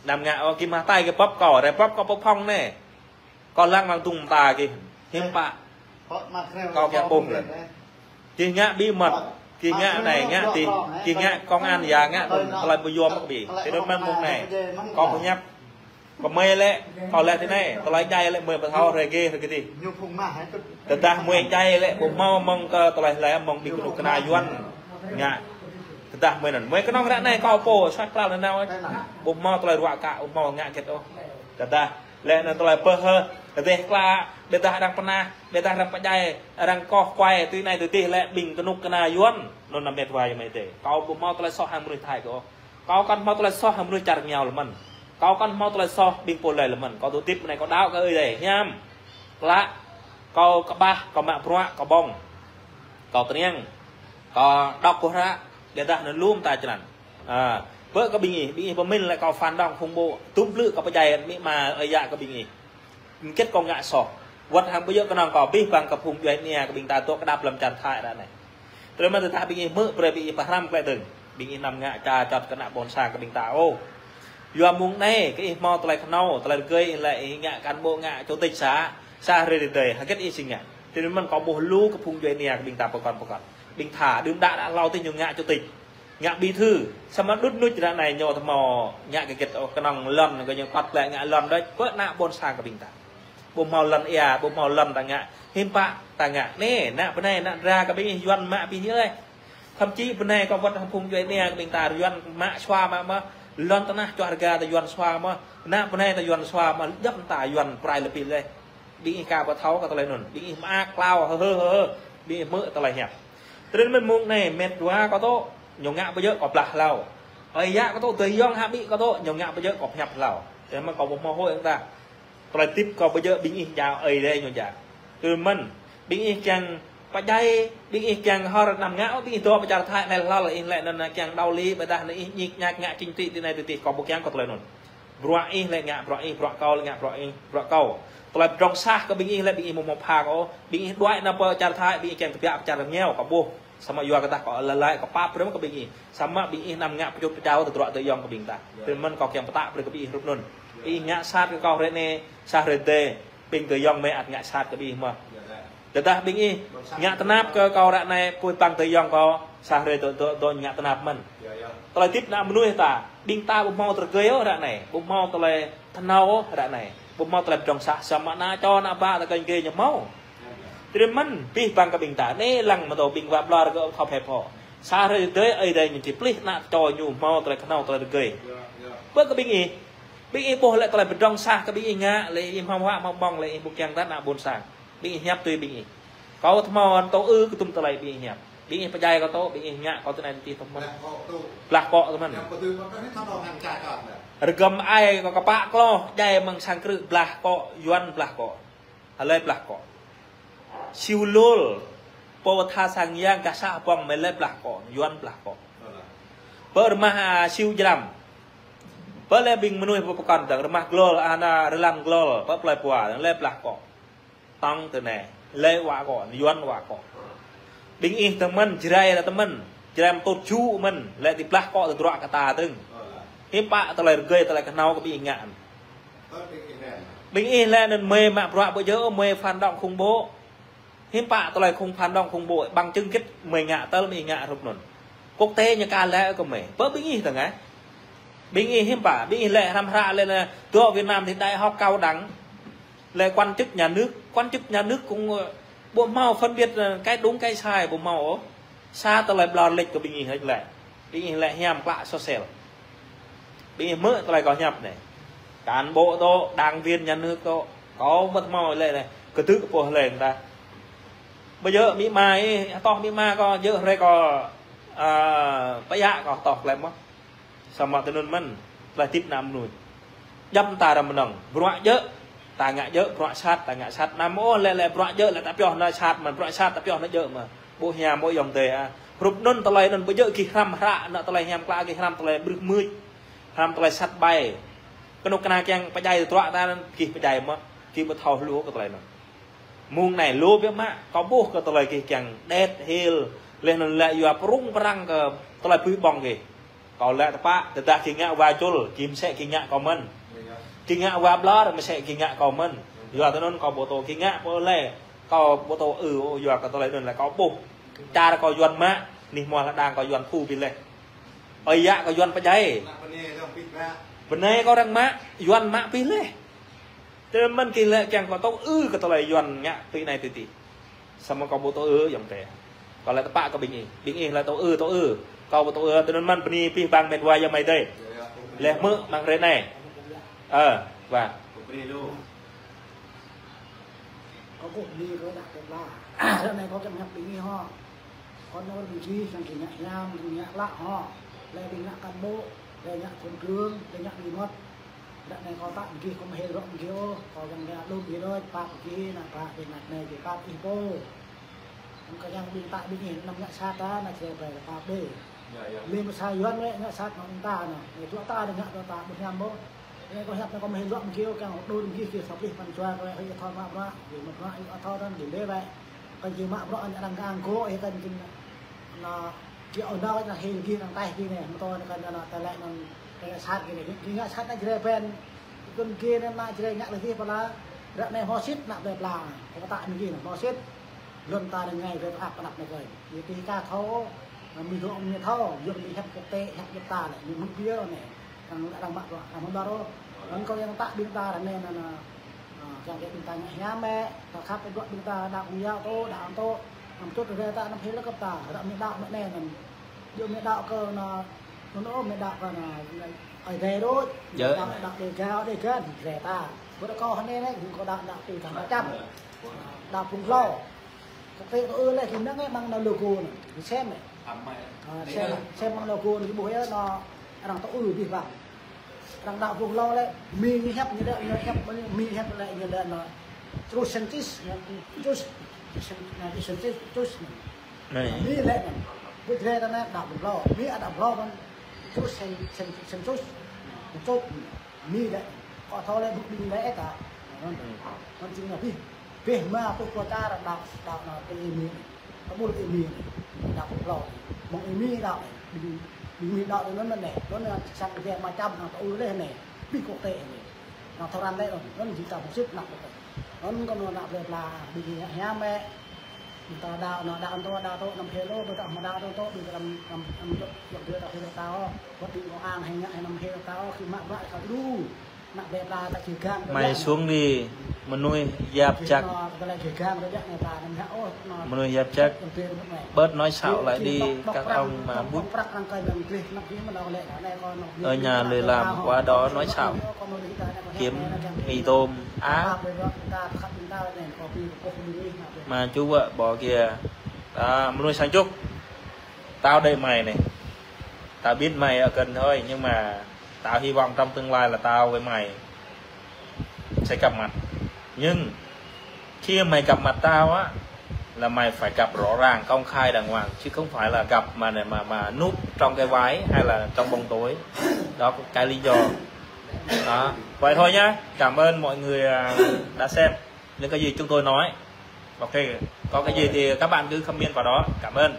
Anăm ngă ôh, gih mă tai gih bưp kâo, rai bưp kâo pơphŏng anai. Kâo lăng lăng tung ta gih. Hiư̆m pă. Kâo kiăng ƀuh lĕ. Gih ngă bí mật. Gih ngă anai, ngă adih. Gih ngă công an ya, ngă tơlơi ƀu yom kơ ƀing. Tui anŭn mơ̆n mông anai. Kâo pơhiăp. Kơ mơi lĕ, kâo lĕ tui anai. Tơlơi djai lĕ mơi pơthâo rơgơi rơgơi adih. Tơdah mơi djai lĕ, ƀu hmâo mơ̆ng kơ tơlơi lĕ mơ̆ng ƀing kơnuk kơna Yuan. Ngă. Tơdah mơi anŭn. Mơi kơnơ̆ng ră anai kâo pô, sat pral nanao. Ƀu hmâo tơlơi ruă kă, ƀu hmâo ngă hơget ôh. Tơdah lĕ anŭn tơlơi pơhơ, tơdeh klă, biă dah arăng pơnah, biă dah arăng pơdjai, arăng koh kuai, tui anai tui adih lĕ ƀing kơnuk kơna Yuan, anŭn anăm met wa ayŏng amai adơi. Kâo ƀu hmâo tơlơi soh hăng mơnuih Thái kơ ôh. Kâo kăn hmâo tơlơi soh hăng mơnuih čar rơngiao lĕ mơ̆n. Kâo kăn hmâo tơlơi soh ƀing pô lơi lĕ mơ̆n. Kâo dŏ hơdip anai kâo đaŏ kơ Ơi Adai, hiam. Klă, kâo kơƀah, kâo mă bruă, kâo ƀơ̆ng. Kâo triăng. Kâo đŏk boh hră, biă dah anŭn lŏm ta črăn. À, bơ kơ ƀing ih, ƀing ih pơmĭn lĕ kâo phản động khủng bố, dŭm blư̆ kâo pơdjai amĭ ama ơi yă kơ ƀing ih. Hơget kâo ngă soh. Wơ̆t hăng ƀu djơ̆ kơnơ̆ng kâo, abih bang kơ phung djuai ania kơ ƀing ta dŏ kơdăp lăm čar Thái ră anai. Tơlơi mơ̆n tơdah ƀing ih hmư̆, brơi ƀing ih pơhrăm glaĭ dơ̆ng. Ƀing ih anăm ngă ča čŏt kơ ană ƀôn sang kơ ƀing ta ôh. Yua mông anai, kơ ih hmâo tơlơi khnâo, tơlơi rơgơi ih lĕ ih ngă cán bộ ngă chủ tịch xã, xã hrơi tơdơi, hơget ih či ngă. Tui anŭn mơ̆n kâo ƀuh lu kơ phung djuai ania kơ ƀing ta pơkŏn pơkŏn. Ƀing tha, đưm đă đă hlâo adih ñu ngă chủ tịch. Ngă bí thư, samơ̆ đŭt nuč ră anai ñu tơhmâo ngă kơ hơget ôh kơnơ̆ng lŏn kơ ñu kŏt lĕ ngă lŏn đôč, pơ ană ƀôn sang kơ ƀing ta. Ƀu hmâo lŏn ia, ƀu hmâo lŏn ta ngă, hiư̆m pă ta ngă. Anai, ană bơnai, ană dra kơ ƀing ih Yuan mă abih leh. Thậm chí bơnai kâo wơ̆t hăng phung djuai ania kơ ƀing ta Yuan mă sua mă mơ̆, lŏn tơnah čuah rơga ta Yuan sua mơ̆, ană bơnai ta Yuan sua mơ̆, djŏp ta Yuan prai lơpih leh. Ƀing ih ka pơthâo kơ tơlơi anŭn. Ƀing ih mă klao hơ hơ hơ hơ. Ƀing ih hmư̆ tơlơi hiăp. Tơdơi mơ̆n mông anai met wa kâo tŏ ñu ngă ƀu djơ̆ kâo blah hlâo. Ơi yă kâo tŏ tui yŏng hă ƀing kâo tŏ ñu ngă ƀu djơ̆ kâo pơhiăp hlâo. Tơdơi mơ̆n kâo ƀu hmâo hơi ôh ta. Tơlơi tip kâo ƀu djơ̆ ƀing ih jao Ơi Adai ñu jao. Tơdơi mơ̆n ƀing ih kiăng pơdjai, ƀing ih kiăng hor anăm ngă, ƀing ih dŏ pơ čar Thái anai hlâo lĕ ih lĕ anŭn kiăng đaŏ li, biă dah anŭn ih ñik ñak ngă chính trị tui anai tui adih kâo ƀu kiăng kơ tơlơi anŭn. Bruă ih lĕ ngă bruă ih, bruă kâo lĕ ngă bruă ih, bruă kâo. Tơlơi pơdrŏng sah kơ ƀing ih lĕ ƀing ih ƀu hmâo pha kơ ôh. Ƀing ih đuaĭ nao pơ čar Thái, ƀing ih kiăng tơbiă pơ čar rơngiao, kâo ƀuh. Samơ̆ yua kơ tah kâo lơlơi kâo pap brơi mơ̆n kơ ƀing ih. Samơ̆ ƀing ih anăm ngă pơčut pơčao tơdruă tơyŏng kơ ƀing ta. Tui anŭn mơ̆n kâo kiăng pơtă brơi kơ ƀing ih hrup anŭn. Ih ngă sat kơ kâo hrơi anai, sa hrơi tơdơi, ƀing tơyŏng mơi ăt ngă sat kơ ƀing ih mơ̆n. Tơdah ƀing ih ngă tơnap kơ kâo ră anai, pui păng tơyŏng kâo, sa hrơi tơ-, tơ-, tơ ngă tơnap mơ̆n. Tơlơi hơdip ană mơnuih ta, ƀing ta ƀu hmâo tơrơgơi ôh ră anai, ƀu hmâo tơlơi thâo ôh ră anai, ƀu hmâo tơlơi pơdrŏng sah, samơ̆ ană čô ană bă ta kơnh kê ñu hmâo. Tui anŭn mơ̆n, abih bang kơ ƀing ta, anai lăng mơ̆ tơ ƀing wă ƀlŏr kơ thâo phep hŏ. Sa hrơi tơdơi, Ơi Adai ñu či plih ană čô ñu hmâo tơlơi thâo tơlơi tơrơgơi. Bơ kơ ƀing ih, ƀing ih ƀuh lĕ tơlơi pơdrŏng sah kơ ƀing ih ngă, lĕ ih hmâo huă hmâo ƀơ̆ng, lĕ ih ƀu kiăng ră ană ƀôn sang. Ƀing ih hiăp tui ƀing ih. Kâo thâo mơ̆n tơ ư kơ tum tơlơi ƀing ih hiăp. Ƀing ih pơdjai kâo tơ, ƀing ih ngă kâo tui anai tih tơ mơ̆n. Blah kŏ tơ mơ̆n. Rơgăm ai kâo kơpă kloh, djai mơ̆ng sang krư̆ blah kŏ, Yuan blah kŏ. Hlơi blah kŏ. Siu lul, pô tha sang yang gah sa ƀơ̆ng mơi lĕ blah kŏ, Yuan blah kŏ. Pơ rơmah, a, Siu Jrăm. Pơ lĕ ƀing mơnuih pơkŏn dơ̆ng, rơmah glol, a, ană rơlan glol, pơ plơi pua, lĕ blah kŏ. Tŏng tơ anai, lĕ wă kŏ, Yuan wă kŏ. Ƀing ih tơ mơ̆n, Jrai lĕ tơ mơ̆n, Jrai mơtŭt ju mơ̆n, lĕ ti blah kŏ tơdruă kơ ta dơ̆ng. Hiư̆m pă tơlơi rơgơi tơlơi kơhnâo kơ ƀing ih ngă. Ƀing ih lĕ anŭn mơi mă bruă ƀu djơ̆, mơi phản động khủng bố. Hiư̆m pă tơlơi khủng phản động khủng bố, bằng chứng kit mơi ngă tơl mơi ngă hrup anŭn. Quốc tế ñu ka lĕ kơ mơi. Pơ ƀing ih tơ ngă. Ƀing ih hiư̆m pă, ƀing ih lĕ hrăm hră lĕ anai, dŏ Việt Nam thì đại học cao đẳng. Lĕ quan chức nhà nước, quan chức nhà nước cũng, ơ, ƀu hmâo phân biệt, ơ, cái đúng cái sai, ƀu hmâo ôh. Sa tơlơi ƀlŏr lĕč kơ ƀing ih lĕ. Ƀing ih lĕ hiam klă sosel. Ƀing ih hmư̆ tơlơi kâo hiăp anai. Cán bộ tơ, đảng viên nhà nước tơ. Kâo ƀu hmâo lĕ anai. Kơdư̆ pô hleng ta. Ƀu djơ̆ amĭ ama ih, hơtŏh amĭ ama kâo, djơ̆ hrơi kâo, a, pơyă kâo hơtŏh klem mơ̆n. Samơ̆ tui anŭn mơ̆n, tơlơi hơdip ană mơnuih. Djŏp ta răm mơnơ̆ng, bruă djơ̆, ta ngă djơ̆, bruă sat, ta ngă sat. Anăm ôh lĕ, lĕ bruă djơ̆, lĕ ta pioh ană sat mơ̆n, bruă sat ta pioh ană djơ̆ mơ̆n. Ƀu hiam ôh ayŏng adơi ah. Hrup anŭn tơlơi anŭn ƀu djơ̆ gih hrăm hră, ană tơlơi hiam klă gih hrăm tơlơi brưh mưč. Hrăm tơlơi sat ƀai. Kơnuk kơna kiăng pơdjai tơdruă ta anŭn gih pơdjai mơ̆n, gih ƀu thâo hluh kơ tơlơi anŭn. Mơ̆ng anai lu biă mă, kâo ƀuh kơ tơlơi gih kiăng đet hil, leh anŭn lĕ yua prung prang kơ tơlơi pui ƀơ̆ng gih. Kâo lĕ tơpă, tơdah gih ngă wa čul, gih mơsĕ gih ngă kâo mơ̆n. Gih ngă wa ƀlŏr, mơsĕ gih ngă kâo mơ̆n. Yua tui anŭn kâo ƀu tŭ gih ngă pô lĕ, kâo ƀu tŭ ư, yua kơ tơlơi anŭn lĕ kâo ƀuh. Čar kâo Yuan mă, anih hmua hơđang kâo Yuan thu ƀiă leh. Ơi yă kâo Yuan pơdjai. Bơnai kâo arăng mă, Yuan mă ƀiă leh. Tui anŭn mơ̆n gih lĕ kiăng kâo tŭ ư kơ tơlơi Yuan ngă tui anai tui adih. Samơ̆ kâo ƀu tŭ ư ayŏng adơi. Kâo lĕ tơpă kơ ƀing ih. Ƀing ih lĕ tŭ ư, tŭ ư. Kâo ƀu tŭ ư, tui anŭn mơ̆n bơni abih bang met wa ayŏng amai adơi. Leh hmư̆ mơ̆ng hrơi anai. Ơ, wa. Kâo kơkuh bơni kơ đah kơ blah. Ră anai kâo kiăng hiăp ƀing ih hŏ. Kâo nao ƀing gih, kiăng gih ngă hiam, gih ngă klă hŏ. Lĕ ƀing ngă cán bộ, lĕ ngă thôn trưởng, lĕ ngă bí mật. Ră anai kâo pơtă ƀing gih, kâo mơhil rŏ ƀing gih ôh, kâo kiăng ngă lŏm ƀing gih đôč, pap ƀing gih, ană bă ƀing ană anai gih pap ih pô. Kâo kiăng ƀing ta ƀing gih anăm ngă sat ta, ană Jrai ƀai pap đơi. Lĕ mơsa Yuan lĕ ngă sat mă ƀing ta anŭn. Lĕ tơdruă ta đơi ngă tơdruă ta ƀu hiam ôh. Anai kâo hiăp anai kâo mơhil rŏ ƀing gih, kiăng đôč ƀing gih, gih sa plih păn jua kơ lĕ ih thâo mă bruă, gih mă bruă, ih thâo anŭn, gih lĕ wĕ. Kăn či mă bruă anŭn arăng kơ ang gŏ, ih kăn či anŭn, či ôh nao kơ anŭn hil gih anŭn taih gih anai, mơ̆ tơ anŭn kăn anŭn tơlơi anŭn, tơlơi sat gih anai, gih ngă sat anŭn Jrai ƀen, kăn gih anŭn anŭn Jrai ngă lĕ gih pơla, ră anai hmâo sĭt anŭn plơi pla, kâo pơtă anŭn gih anŭn hmâo sĭt, lŏn ta anŭn ngai Jrai pơăp pơnăp anŭn kơi, gih tih ka thâo, mơnuih dŏ mơnuih thâo, yua mơnuih hiăp quốc tế, hiăp djŏp ta lĕ, mơnuih hmư̆ biă anai. Arăng, arăng mă bruă, arăng hmâo ƀlŏr ôh. Anŭn kâo kiăng pơtă ƀing ta ră anai anŭn, anŭn, kiăng kơ ƀing ta ngă hiam mơ̆, ta khăp kơ bruă ƀing ta đaŏ kơ yua tơ, đaŏ tơ, anăm pơčut rơgơi ta, anăm hil kơ ta, ră mơ̆ đaŏ mơ̆ anai anŭn. Yua mơ̆ đaŏ kơ anŭn, anŭn ôh mơ̆ đaŏ kơ anŭn, Ơi Adai đôč. Djơ̆. Đaŏ, đaŏ Dega, Dega, Dega ta. Ƀu đaŏ kơ anai anai, kâo đaŏ, đaŏ tui kơ ta čăm. Đaŏ phung hlâo. Kơ tơlơi ư lĕ gih năng lĕ mơ̆ng anŭn logo anŭn, gih sem lĕ. Ơ, sem, sem mơ̆ng logo anŭn gih ƀuh yơh anŭn arăng tŭ ư abih bang. Arăng đaŏ phung hlâo lĕ, Mi ñu hiăp ñu lĕ, ñu hiăp Mi hiăp lĕ ñu lĕ anŭn. Truth scientist, truth, truth scientist, truth. Anai. Mi lĕ anŭn. Ƀu djơ̆ ta anŭn đaŏ phung hlâo. Mi ăt đaŏ phung hlâo anŭn. Truth scien-, scien-, scien-, truth. Truth. Mi lĕ, kâo thâo lĕ ƀing lĕ ta. Anŭn, anŭn jing anŭn abih. Abih mă tŭ kơ čar đaŏ, đaŏ anŭn tơ ih mi. Tơƀul ih mi. Đaŏ kơ plơi. Mơ̆ng ih mi đaŏ. Ƀing, ƀing mi đaŏ anŭn anŭn anai. Anŭn anŭn sang kơ ma čăm anŭn tơ ul leh anai. Abih kơ tơ anai. Anŭn thâo răng lĕ anŭn. Anŭn jing ta mơsĭt anŭn kơ tơ. Anŭn kơ anŭn ană plơi pla. Ƀing mi hiam mĕ. Ƀing ta đaŏ, anŭn đaŏ tơ, đaŏ tơ, năm hê lô, ƀing ta mă đaŏ tơ, tơ, ƀing ta năm, năm, năm dŏ, dŏ ƀing ta hê lô ta ôh. Ƀuh ƀing công an hê ngă, hê năm hê lô ta ôh, khi mă mă kơ lu. Ană plơi pla ta kiăng găng, mai rơđah, xuống đi, mơnuih yap kiăng čăk. Anŭn, ta lĕ kiăng găng, rơđah, anai ta năm hê ôh, anŭn. Mơnuih yap čăk. Kiăng găng, rơđah, anai. Bớt nói xạo lại đi, các ông mà bút. Ở nhà lười làm, qua đó nói xạo. Kiếm mì tôm, áo. Mà chú vợ bỏ kìa. Đó, mơnuih sang Trúc. Tao đợi mày này. Tao biết mày ở gần thôi, nhưng mà tao hy vọng trong tương lai là tao với mày sẽ gặp mặt. Nhưng khi mày gặp mặt tao á, là mày phải gặp rõ ràng, công khai, đàng hoàng, chứ không phải là gặp mà, mà, mà núp trong cái váy hay là trong bóng tối. Đó, cái lý do. Đó. Vậy thôi nhá. Cảm ơn mọi người, à, đã xem những cái gì chúng tôi nói. Ok, có cái gì thì các bạn cứ comment vào đó. Cảm ơn.